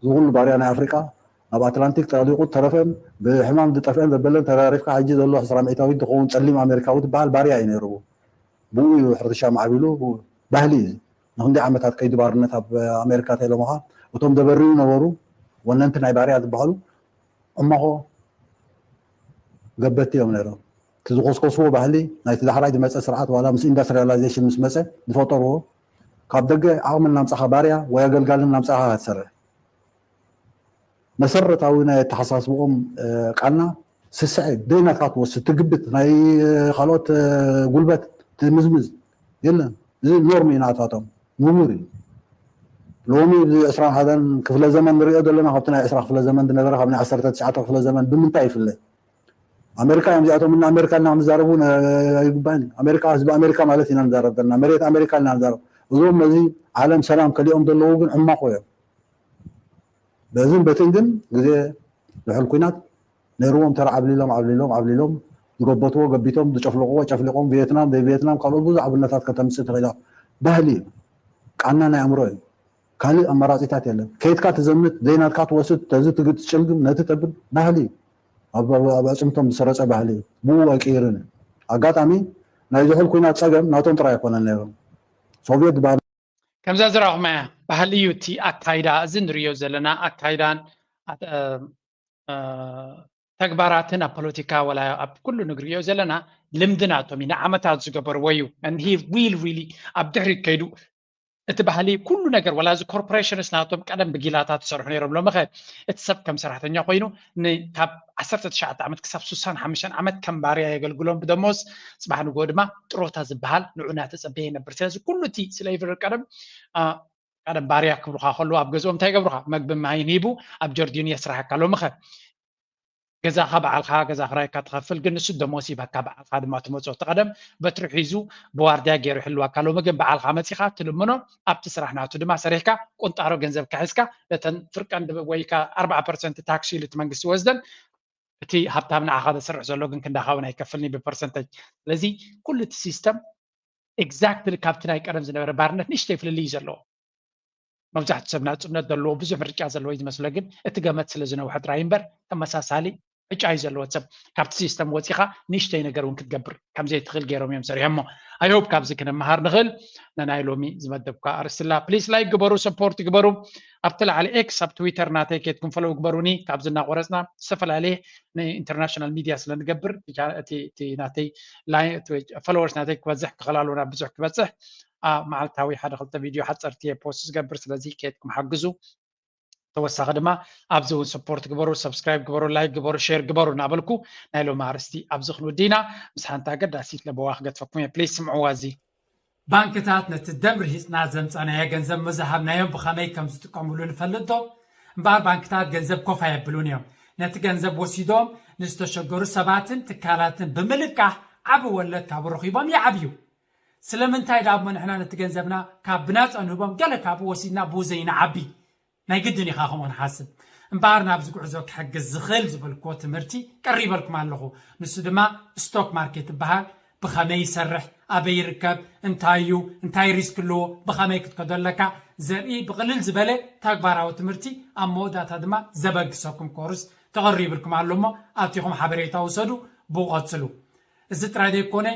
እዚ ኩሉ ባርያ ናይ ኣፍሪቃ ናብ ኣትላንቲክ ጠሊቁ ተረፈን ብሕማም ዝጠፍአን ዘበለን ተራሪፍካ ሕጂ ዘሎ ዕስራ ሚእታዊት ዝኸውን ፀሊም ኣሜሪካዊ ዝበሃል ባርያ እዩ ነይሩ ብኡ እዩ ሕርሻ ማዕቢሉ ባህሊ እዩ ንክንደይ ዓመታት ከይዲ ባርነት ኣብ ኣሜሪካ ተኢሎምኻ እቶም ዘበርዩ ነበሩ ወነንቲ ናይ ባርያ ዝበሃሉ እማኾ ገበቲ እዮም ነይሮም እቲ ዝኮስኮስዎ ባህሊ ናይቲ ዳሕራይ ዝመፀ ስርዓት ዋላ ምስ ኢንዳስትሪያላይዜሽን ምስ መፀ ዝፈጠርዎ ካብ ደገ ዓቕሚ እናምፃኻ ባርያ ወይ ኣገልጋሊ እናምፃኻ ክትሰርሕ መሰረታዊ ናይ ኣተሓሳስብኦም ቃና ስስዐ ደይ ናትካ ትወስድ ትግብት ናይ ካልኦት ጉልበት ትምዝምዝ የለን እዚ ኖርም እዩ ናታቶም ንቡር እዩ ሎሚ እዚ ዕስራን ሓደን ክፍለ ዘመን ንሪኦ ዘለና ካብቲ ናይ ዕስራ ክፍለ ዘመን ዝነበረ ካብ ናይ ዓሰርተ ትሽዓተ ክፍለ ዘመን ብምንታይ ይፍለ ኣሜሪካ እዮም እዚኣቶም እና ኣሜሪካ እና ክንዛረቡ ኣይግባእን ኣሜሪካ ህዝቢ ኣሜሪካ ማለት ኢና ንዛረብ ዘለና መሬት ኣሜሪካ ኢና ንዛረብ እዞም ነዚ ዓለም ሰላም ከሊኦም ዘለዉ ግን ዕማኾ እዮም በዝን በትን ግን ግዜ ዝሑል ኩናት ነይርዎም ተራ ዓብሊሎም ዓብሊሎም ዓብሊሎም ዝገበትዎ ገቢቶም ዝጨፍለቅዎ ጨፍሊቆም ቪየትናም ዘይቪየትናም ካልኦት ብዙ ኣብነታት ከተምፅእ ትኽእል ኢኻ ባህሊ እዩ ቃና ናይ ኣእምሮ እዩ ካልእ ኣማራፂታት የለን ከይድካ ትዘምት ዘይናትካ ትወስድ ተዚ ትግድ ትጭልግም ነቲ ተብል ባህሊ እዩ ኣብ ኣዕፅምቶም ዝሰረፀ ባህሊ እዩ ብኡ ኣይቅይርን እዩ ኣጋጣሚ ናይ ዝሑል ኩናት ፀገም ናቶም ጥራይ ኣይኮነን ነይሮም ሶቪየት ዝበሃል ከምዛ ዝረኹማ እያ ባህሊ እዩ እቲ ኣካይዳ እዚ ንሪዮ ዘለና ኣካይዳን ተግባራትን ኣብ ፖለቲካ ወላ ኣብ ኩሉ ንግሪዮ ዘለና ልምዲ ናቶም እዩ ንዓመታት ዝገበርዎ እዩ ዊል ሪሊ ኣብ ድሕሪት ከይዱ እቲ ባህሊ ኩሉ ነገር ወላ እዚ ኮርፖሬሽንስ ናቶም ቀደም ብጊላታት ዝሰርሑ ነይሮም ሎሚ ኸ እቲ ሰብ ከም ሰራሕተኛ ኮይኑ ካብ ዓሰርተ ትሽዓተ ዓመት ክሳብ ሱሳን ሓሙሽተን ዓመት ከም ባርያ የገልግሎም ብደሞዝ ፅባሕ ንግሆ ድማ ጥሮታ ዝበሃል ንዑ እናተፀበየ ይነብር ስለዚ ኩሉ እቲ ስሌቨሪ ቀደም ቀደም ባርያ ክብሉካ ከለዉ ኣብ ገዝኦም እንታይ ይገብሩካ መግቢ ማይን ሂቡ ኣብ ጀርዲኑ የስራሓካ ሎሚ ከ ገዛኻ ባዕልኻ ገዛ ክራይካ ትኸፍል፣ ግን ንሱ ደሞስ ይበካ፣ ባዕልኻ ድማ ትመፅኦ። እቲ ቀደም በትሪ ሒዙ ብዋርድያ ገይሩ ይሕልወካ። ሎሚ ግን ባዕልኻ መፂኻ ትልምኖ፣ ኣብቲ ስራሕ ናቱ ድማ ሰሪሕካ ቁንጣሮ ገንዘብ ካሒዝካ ነተን ፍርቀን ወይ ከ ኣርባዓ ፐርሰንት ታክሲ ኢሉ እቲ መንግስቲ ወስደን፣ እቲ ሃብታም ንዓኻ ዘስርሕ ዘሎ ግን ክንዳኻ እውን ኣይከፍልኒ ብፐርሰንተጅ። ስለዚ ኩሉ እቲ ሲስተም ኤግዛክትሊ ካብቲ ናይ ቀደም ዝነበረ ባርነት ንእሽተይ ፍልልይ እዩ ዘለዎ። መብዛሕትኡ ሰብ ናፅነት ዘለዎ ብዙሕ ምርጫ ዘለዎ እዩ ዝመስሎ፣ ግን እቲ ገመት ስለ ዝነውሐ ጥራይ እምበር ተመሳሳሊ ዕጫ እዩ ዘለዎ። ሰብ ካብቲ ሲስተም ወፂኻ ንእሽተይ ነገር እውን ክትገብር ከምዘይትኽእል ገይሮም እዮም ሰሪሖሞ። ኣይ ሆፕ ካብዚ ክንመሃር ንኽእል። ንናይ ሎሚ ዝመደብኳ ኣርእስቲ ላ ፕሊስ ላይክ ግበሩ፣ ሰፖርት ግበሩ። ኣብቲ ላዕሊ ኤክስ ኣብ ትዊተር ናተይ ኬድኩም ፈለው ግበሩኒ። ካብዚ እናቆረፅና ዝተፈላለየ ንኢንተርናሽናል ሚድያ ስለ ንገብር እቲ ናተይ ፎሎወርስ ናተይ ክበዝሕ ክኽእል ኣለዎ ናብ ብዙሕ ክበፅሕ። መዓልታዊ ሓደ ክልተ ቪድዮ ሓፀርቲ እየ ፖስት ዝገብር። ስለዚ ኬድኩም ሓግዙ። ተወሳኺ ድማ ኣብዚ እውን ሰፖርት ግበሩ፣ ሰብስክራይብ ግበሩ፣ ላይክ ግበሩ፣ ሼር ግበሩ እናበልኩ ናይ ሎሚ ኣርእስቲ ኣብዚ ክንውዲ ኢና። ምስ ሓንቲ ኣገዳሲት ለበዋ ክገድፈኩም እየ። ፕሊስ ስምዕዋ እዚ። ባንክታት ነቲ ደም ርሂጽና ዘምጻናዮ ገንዘብ ምዝሃብናዮም ብኸመይ ከም ዝጥቀምሉ ንፈልጥ ዶ? እምበኣር ባንክታት ገንዘብ ኮፍ ኣየብሉን እዮም። ነቲ ገንዘብ ወሲዶም ንዝተሸገሩ ሰባትን ትካላትን ብምልቃሕ ዓቢ ወለድ ካብ ረኺቦም ይዓብዩ። ስለምንታይ ደኣ እሞ ንሕና ነቲ ገንዘብና ካብ ብናጻ ንህቦም ገለ ካብኡ ወሲድና ብኡ ዘይንዓቢ? ናይ ግድን ኢኻ ከምኡ ንሓስብ። እምበኣር ናብዚ ጉዕዞ ክሕግዝ ዝኽእል ዝበልክዎ ትምህርቲ ቀሪበልኩም ኣለኹ። ንሱ ድማ ስቶክ ማርኬት ይበሃል። ብኸመይ ይሰርሕ፣ ኣበይ ይርከብ፣ እንታይ እዩ፣ እንታይ ሪስክ ኣለዎ፣ ብኸመይ ክትከዶ ኣለካ ዘርኢ ብቕልል ዝበለ ተግባራዊ ትምህርቲ ኣብ መወዳእታ ድማ ዘበግሰኩም ኮርስ ተቐሪብልኩም ኣሎ እሞ ኣቲኹም ሓበሬታ ውሰዱ፣ ብኡ ቀጽሉ። እዚ ጥራይ ዘይኮነ